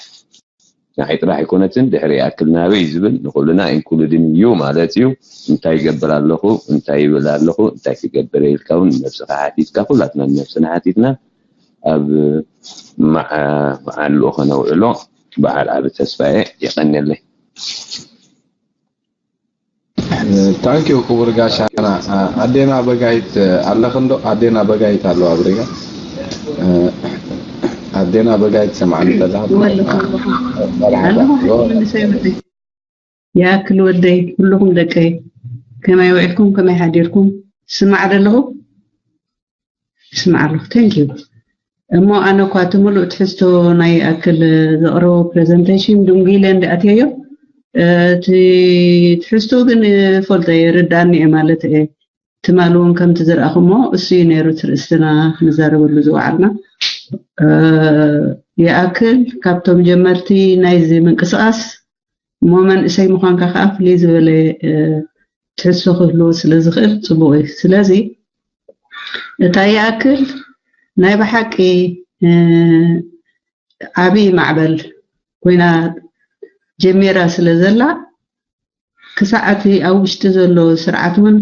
ንዓይ ጥራሕ ኣይኮነትን ድሕሪ ይኣክል ናበይ ዝብል ንኩልና ኢንኩሉድን እዩ ማለት እዩ። እንታይ ይገብር ኣለኹ እንታይ ይብል ኣለኹ እንታይ ክገብር ኢልካ እውን ንነብስኻ ሓቲትካ ኩላትና ንነብስና ሓቲትና ኣብ መዓልኡ ከነውዕሎ በዓል ዓቢ ተስፋ እየ። የቐንየለይ። ታንኪዩ ክቡር ጋሻና። ኣዴና በጋይት ኣለኽንዶ? ኣዴና በጋይት ኣለዋ ብሪጋ ኣዴና በጋይት ሰምዓኒ ተላ ይኣክል ወደይ ኩልኹም ደቀይ ከመይ ውዒልኩም ከመይ ሓዲርኩም? ስማዕ ደለኹ ስማዕ ኣለኹ። Thank you። እሞ ኣነ እኳ እቲ ሙሉእ ትሕዝቶ ናይ ኣክል ዘቕረቦ ፕሬዘንቴሽን ድንጉ ኢለ እንዲ ኣትየዮ እቲ ትሕዝቶ ግን ፈልጦ እየ ርዳእኒ እየ ማለት እየ። ትማሊ እውን ከምቲ ዝረኣኹሞ እሱ እዩ ነይሩ እቲ ርእስትና ክንዛረበሉ ዝወዓልና። ይኣክል ካብቶም ጀመርቲ ናይዚ ምንቅስቃስ እሞ መንእሰይ ምዃንካ ከዓ ፍልይ ዝበለ ትሕዝቶ ክህልዎ ስለ ዝኽእል ፅቡቕ እዩ። ስለዚ እታ ይኣክል ናይ ብሓቂ ዓብዪ ማዕበል ኮይና ጀሚራ ስለ ዘላ ክሳዕ እቲ ኣብ ውሽጢ ዘሎ ስርዓት እውን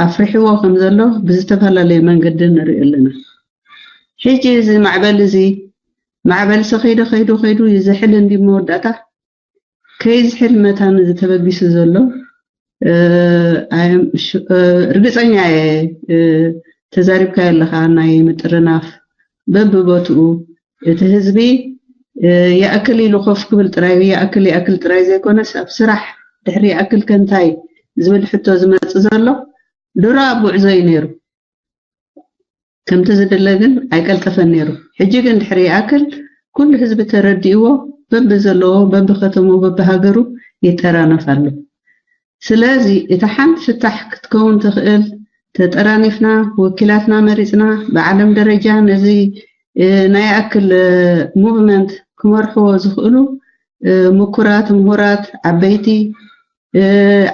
ኣፍሪሕዎ ከም ዘሎ ብዝተፈላለየ መንገዲ ንሪኦ ኣለና። ሕጂ እዚ ማዕበል እዚ ማዕበልሲ ከይዱ ከይዱ ከይዱ ይዝሕል እንዲ መወዳእታ ከይዝሕል መታን እዚ ተበጊሱ ዘሎ ርግፀኛ እየ ተዛሪብካዮ ኣለካ ናይ ምጥርናፍ በብቦትኡ እቲ ህዝቢ ይኣክል ኢሉ ኮፍ ክብል ጥራይ ይኣክል ይኣክል ጥራይ ዘይኮነስ ኣብ ስራሕ ድሕሪ ይኣክል ከ እንታይ ዝብል ሕቶ ዝመፅእ ዘሎ ድሮ ኣብ ጉዕዞ እዩ ነይሩ። ከምቲ ዝድለ ግን ኣይቀልጠፈን ነይሩ። ሕጂ ግን ድሕሪ ይኣክል ኩሉ ህዝቢ ተረዲእዎ በቢ ዘለዎ በቢ ከተምኡ በቢ ሃገሩ ይጠራነፍ ኣሎ። ስለዚ እታ ሓንቲ ፍታሕ ክትከውን ትኽእል፣ ተጠራኒፍና፣ ወኪላትና መሪጽና፣ ብዓለም ደረጃ ነዚ፣ እ፣ ናይ ኣክል፣ እ፣ ሙቭመንት ክመርሕዎ ዝኽእሉ፣ እ፣ ምኩራት፣ ምሁራት፣ ዓበይቲ፣ እ፣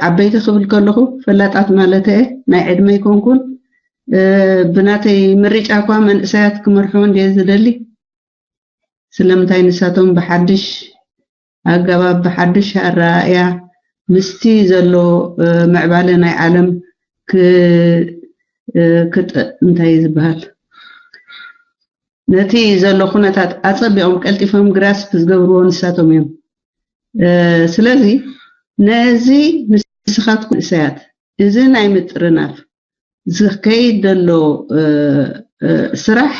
ዓበይቲ ክብል ከለኹ ፈላጣት ማለት እየ፣ ናይ ዕድመ ኣይኮንኩን። እ፣ ብናተይ ምርጫ እኳ መንእሰያት ክመርሕዎ እንድየ ዝደሊ። ስለምንታይ ንሳቶም ብሓድሽ ኣገባብ፣ ብሓድሽ ኣረኣእያ ምስቲ ዘሎ፣ እ፣ ምዕባለ ናይ ዓለም ክ-፣ እ፣ ክጥ-፣ እንታይ እዩ ዝበሃል? ነቲ ዘሎ ኩነታት ኣጸቢቖም ቀልጢፎም ግራስፕ ዝገብርዎ ንሳቶም እዮም። እ፣ ስለዚ ነዚ ንስኻትኩም መንእሰያት እዚ ናይ ምጥርናፍ ዝከይድ ዘሎ፣ እ፣ እ፣ ስራሕ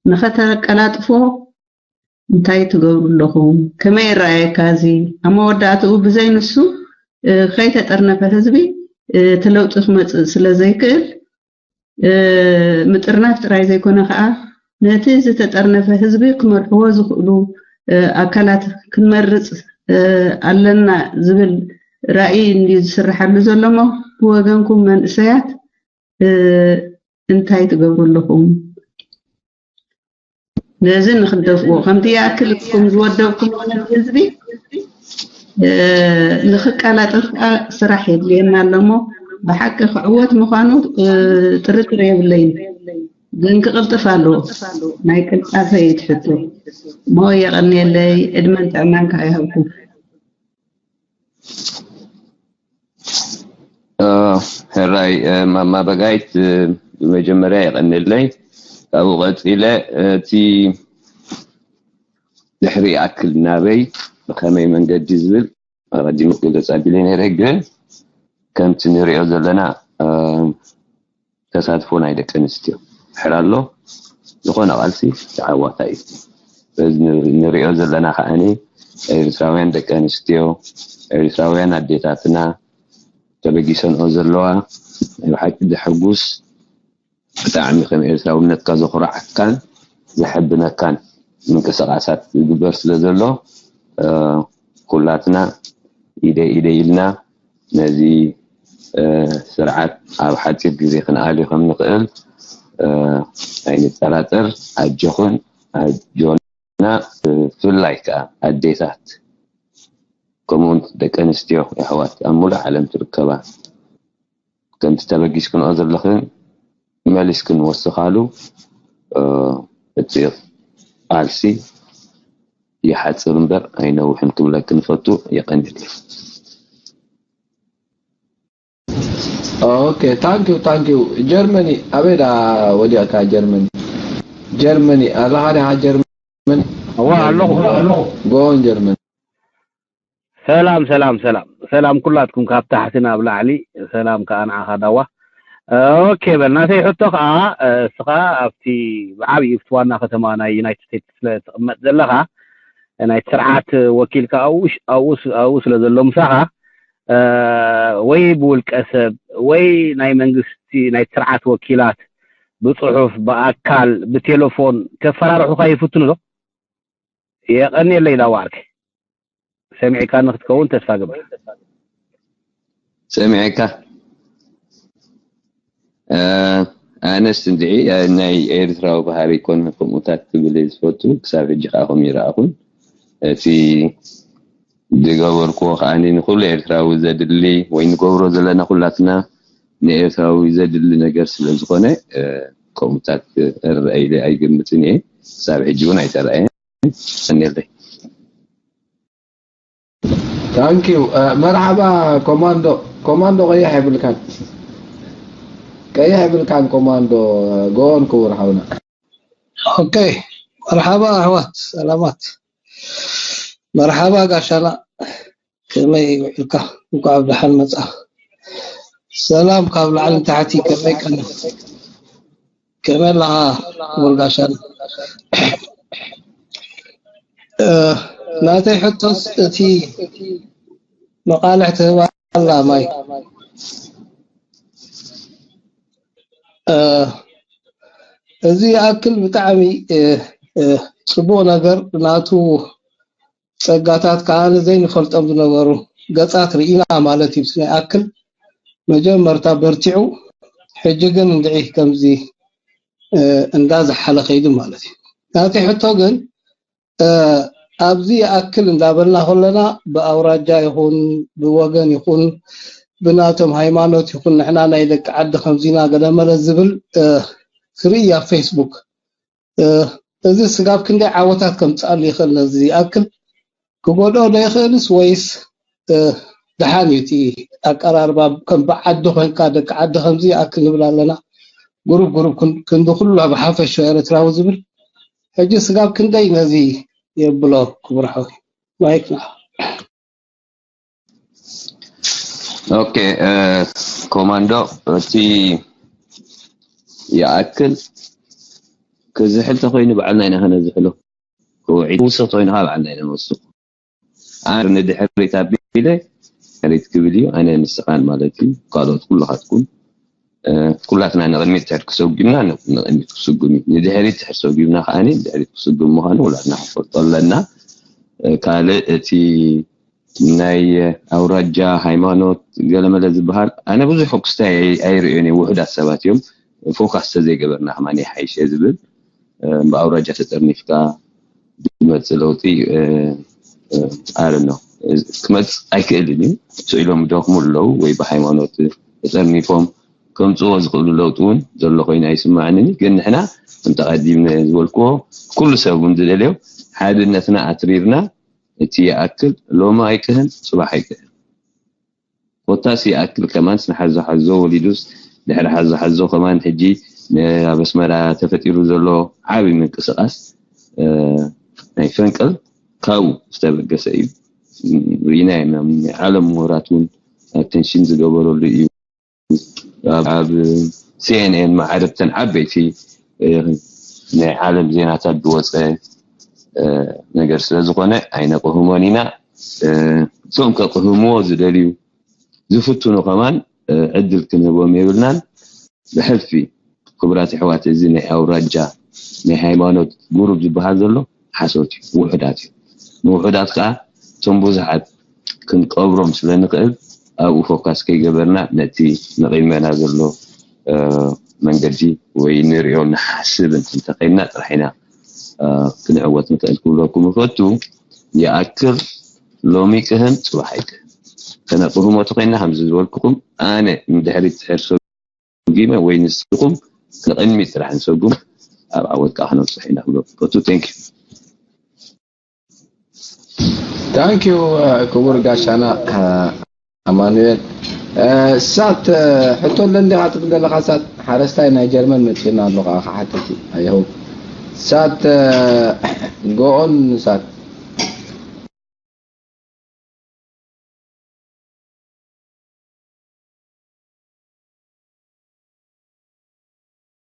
ንኸተቀላጥፎ እንታይ ትገብሩ ኣለኹም? ከመይ ይረኣየካ እዚ? ኣብ መወዳእትኡ ብዘይ ንሱ፣ እ፣ ከይተጠርነፈ ህዝቢ፣ እ፣ እቲ ለውጢ ክመጽእ ስለ ዘይክእል፣ እ፣ ምጥርናፍ ጥራይ ዘይኮነ ከኣ ነቲ ዝተጠርነፈ ህዝቢ ክመርሕዎ ዝኽእሉ፣ እ፣ ኣካላት ክንመርጽ፣ እ፣ ኣለና ዝብል ራእይ እንድዩ ዝስርሓሉ ዘሎ እሞ ብወገንኩም መንእሰያት፣ እ፣ እንታይ ትገብሩ ኣለኹም? ነዚ ንኽትደፍእዎ፣ ከምቲ ይኣክል እኩም ዝወደብኩም ህዝቢ፣ እ፣ ንኽቀላጠፍ ከኣ ስራሕ የድልየና ኣሎ እሞ፣ ብሓቂ ክዕወት ምዃኑ፣ እ፣ ጥርጥር የብለይን። ግን ክቕልጥፍ ኣለዎ። ናይ ቅልጣፈ እዩ እቲ ሕቶ። እሞ የቐንየለይ፣ ዕድመን ጥዕናን ከኣ ይሃብኩም። እ፣ ሕራይ፣ እ፣ ማማ በጋይት፣ እ፣ ብመጀመርያ የቐንየለይ። ካብኡ ቀጺለ፣ እቲ ድሕሪ ይኣክል ናበይ፣ ብኸመይ መንገዲ ዝብል ኣቐዲሙ ክገልጽ ኣቢለ ነይረ፣ ግን ከምቲ ንሪኦ ዘለና፣ እ፣ ተሳትፎ ናይ ደቂ ኣንስትዮ ድሕር ኣሎ፣ ዝኾነ ቃልሲ ተዓዋታይ እዩ። በዚ ን-፣ ንሪኦ ዘለና ከዓኒ ኤርትራውያን ደቂ ኣንስትዮ፣ ኤርትራውያን ኣዴታትና ተበጊሰንኦ ዘለዋ ናይ ብሓቂ ዘሐጉስ፣ ብጣዕሚ ከም ኤርትራውነትካ ዘኹርዓካን ዘሐብነካን ምንቅስቓሳት ዝግበር ስለ ዘሎ፣ እ፣ ኩላትና ኢደ ኢደ ኢልና ነዚ፣ እ፣ ስርዓት ኣብ ሓጺር ግዜ ክንኣልዮ ከም ንኽእል፣ እ፣ ኣይንጠራጠር። ኣጆኹን ኣጆና፣ ብፍላይ ከኣ ኣዴታት ከምኡውን ደቂ ኣንስትዮ የሕዋት ኣብ ሙሉእ ዓለም ትርከባ፣ ከምቲ ተበጊስክንኦ ዘለኽን መሊስክን ወስኻሉ፣ እ፣ እቲ ቃልሲ ይሓጽር እምበር ኣይነውሕን ክብለክን እፈቱ። የቐንየለይ። ኦኬ፣ ታንክ ዩ፣ ታንክ ዩ። ጀርመኒ ኣበይ ደኣ ወዲቕካ? ጀርመኒ፣ ጀርመኒ ኣለኻ ዲኻ? ጀርመኒ እዋ ኣለኹ። ጎን ጀርመኒ። ሰላም ሰላም ሰላም ሰላም ኩላትኩም ካብ ታሕቲ ናብ ላዕሊ፣ ሰላም ከኣ ንዓኻ ዳዋ። ኦኬ፣ በል ናተይ ሕቶ ከኣ፣ እስኻ ኣብቲ ብዓብዩ ኣብቲ ዋና ከተማ ናይ ዩናይትድ ስቴትስ ስለ ትቕመጥ ዘለኻ፣ ናይቲ ስርዓት ወኪልካ ኣብኡ ሽ-፣ ኣብኡ ስ-፣ ኣብኡ ስለ ዘሎ ምሳኻ፣ እ፣ ወይ ብውልቀ ሰብ ወይ ናይ መንግስቲ ናይ ስርዓት ወኪላት ብጽሑፍ፣ ብኣካል፣ ብቴሌፎን ከፈራርሑኻ ይፍትኑ ዶ? የቐንየለይ ዳዋ ዓርከይ። ሰሚዕካኒ ክትከውን ተስፋ እገብር። ሰሚዐካ። እ፣ ኣነስ እንድዒ፣ እ፣ ናይ ኤርትራዊ ባህሪ ይኮነ ከምኡታት ክብል እየ ዝፈቱ። ክሳብ ሕጂ ከኣ ከምኡ ይረኣኹን። እቲ ዝገበርክዎ ከኣ ንኹሉ ኤርትራዊ ዘድሊ ወይ ንገብሮ ዘለና ኩላትና ንኤርትራዊ ዘድሊ ነገር ስለ ዝኾነ፣ እ፣ ከምኡታት ክረአ ኢለ ኣይግምትን እየ። ክሳብ ሕጂ እውን ኣይተረኣየን። የቐንየለይ። ታንክ ዩ። እ፣ መርሓባ ኮማንዶ። ኮማንዶ ቀይሕ የብልካን፣ ቀይሕ የብልካን ኮማንዶ። ጎን ክቡር ሓውና። ኦኬ፣ መርሓባ ኣሕዋት ሰላማት። መርሓባ ጋሻና፣ ከመይ ውዒልካ? እንኳዕ ብደሓን መጻ። ሰላም ካብ ላዕሊ ንታሕቲ፣ ከመይ ቀነ? ከመይ ኣለኻ ክቡር ጋሻና? እ፣ ናተይ ሕቶስ እቲ መቃልሕ ትህባ ኣላ ማይ። እ፣ እዚ ይኣክል ብጣዕሚ፣ እ፣ እ፣ ጽቡቕ ነገር ናቱ ጸጋታት ከኣ ዘይንፈልጦም ዝነበሩ ገጻት ርኢና ማለት እዩ። ንኣክል መጀመርታ በርቲዑ፣ ሕጂ ግን እንድዒ ከምዚ እንዳዝሓለ ከይዱ ማለት እዩ። ናተይ ሕቶ ግን ኣብዚ ይኣክል እንዳበልና ከለና ብኣውራጃ ይኹን ብወገን ይኹን ብናቶም ሃይማኖት ይኹን ንሕና ናይ ደቂ ዓዲ ከምዚና ገለመለ ዝብል ክርኢ ኣብ ፌስቡክ። እዚ ስጋብ ክንደይ ዓወታት ከምፅኣሉ ይኽእል? ነዚ ይኣክል ክጎድኦ ዶ ይኽእልስ ወይስ ደሓን እዩ እቲ ኣቀራርባ? ከም ብዓዲ ኮንካ ደቂ ዓዲ ከምዚ ይኣክል ንብል ኣለና፣ ጉሩብ ጉሩብ ክንዲ ኩሉ ብሓፈሻ ኤርትራዊ ዝብል። ሕጂ ስጋብ ክንደይ ነዚ የብሎ? ክቡር ሓወይ ማይክ ንዓ። ኦኬ፣ ኮማንዶ፣ እቲ ይኣክል ክዝሕል ተኮይኑ ባዕልና ኢና ከነዝሕሎ፣ ክውዒድ ውሰ ተኮይኑ ከዓ ባዕልና ኢና ንወስኮ። ኣነ ንድሕሪት ኣቢለ ድሕሪት ክብል እዩ። ኣነ ንስኻን ማለት እዩ፣ ካልኦት ኩልኻትኩም ኩላትና ንቕድሚት ድሕር ክሰጉምና ንቕድሚት ክስጉም እዩ። ንድሕሪት ድሕር ሰጉምና ከዓ ንድሕሪት ክስጉም ምዃኑ ኩላትና ክንፈልጦ ኣለና። ካልእ እቲ ናይ ኣውራጃ ሃይማኖት ገለመለ ዝበሃል ኣነ ብዙሕ ክስታይ ኣይርእዮን እየ። ውሑዳት ሰባት እዮም ፎካስ ተዘይገበርና ከማን ይሓይሽ እየ ዝብል። ብኣውራጃ ተጠርኒፍካ ዝመፅእ ለውጢ ኣረኖ ክመፅእ ኣይክእልን እዩ። ስኢሎም ደኽሙ ኣለዉ ወይ ብሃይማኖት ተጠርኒፎም ከምፅዎ ዝኽእሉ ለውጢ እውን ዘሎ ኮይኑ ኣይስማዕንን። ግን ንሕና እንተቐዲም ዝበልክዎ ኩሉ ሰብ እውን ዝደልዮ ሓድነትና ኣትሪርና እቲ ይኣክል ሎሚ ኣይቅህን ፅባሕ ኣይቅህን ኮታስ ይኣክል ከማንስ ንሓዞ ሓዞ ወሊዱስ ድሕሪ ሓዞ ሓዞ ከማን ሕጂ ኣብ ኣስመራ ተፈጢሩ ዘሎ ዓብዪ ምንቅስቃስ ናይ ፈንቅል ካብኡ ዝተበገሰ እዩ። ርኢና ኢና። ናይ ዓለም ምሁራት እውን ኣቴንሽን ዝገበረሉ እዩ። ኣብ ሲኤንኤን ማዕረ ብተን ዓበይቲ ናይ ዓለም ዜናታት ዝወፀ ነገር ስለ ዝኾነ ኣይነቕህሞን ኢና። እቶም ከቕህምዎ ዝደልዩ ዝፍትኑ ከማን ዕድል ክንህቦም የብልናን። ብሕልፊ ክቡራት ኣሕዋት፣ እዚ ናይ ኣውራጃ ናይ ሃይማኖት ጉሩብ ዝበሃል ዘሎ ሓሶት እዩ፣ ውሑዳት እዩ። ንውሑዳት ከዓ እቶም ብዙሓት ክንቀብሮም ስለ ንኽእል ኣብኡ ፎካስ ከይገበርና ነቲ ንቕድሜና ዘሎ መንገዲ ወይ ንሪኦ ንሓስብ እንተኸይድና ጥራሕ ኢና ክንዕወት ንኽእል ክብለኩም እፈቱ። ይኣክል ሎሚ ቅህም ፅባሕ ኣይቅህም። ከነቅህሞ ተኾይንና ከምዚ ዝበልኩኹም ኣነ ንድሕሪት ድሕር ሰጉመ ወይ ንስኹም ንቕድሚት ጥራሕ ንሰጉም ኣብ ዓወት ከዓ ክነብፅሕ ኢና ክብለኩም እፈቱ። Thank you. ታንኪዩ ክቡር ጋሻና ኣማኑኤል። ሳት ሕቶ ኣለኒ ዲኻ ትብል ዘለኻ? ሳት ሓረስታይ ናይ ጀርመን መፂኡና ኣሎ ከዓ ክሓተት እዩ። ኣይሆ ሳት ጎኦን ሳት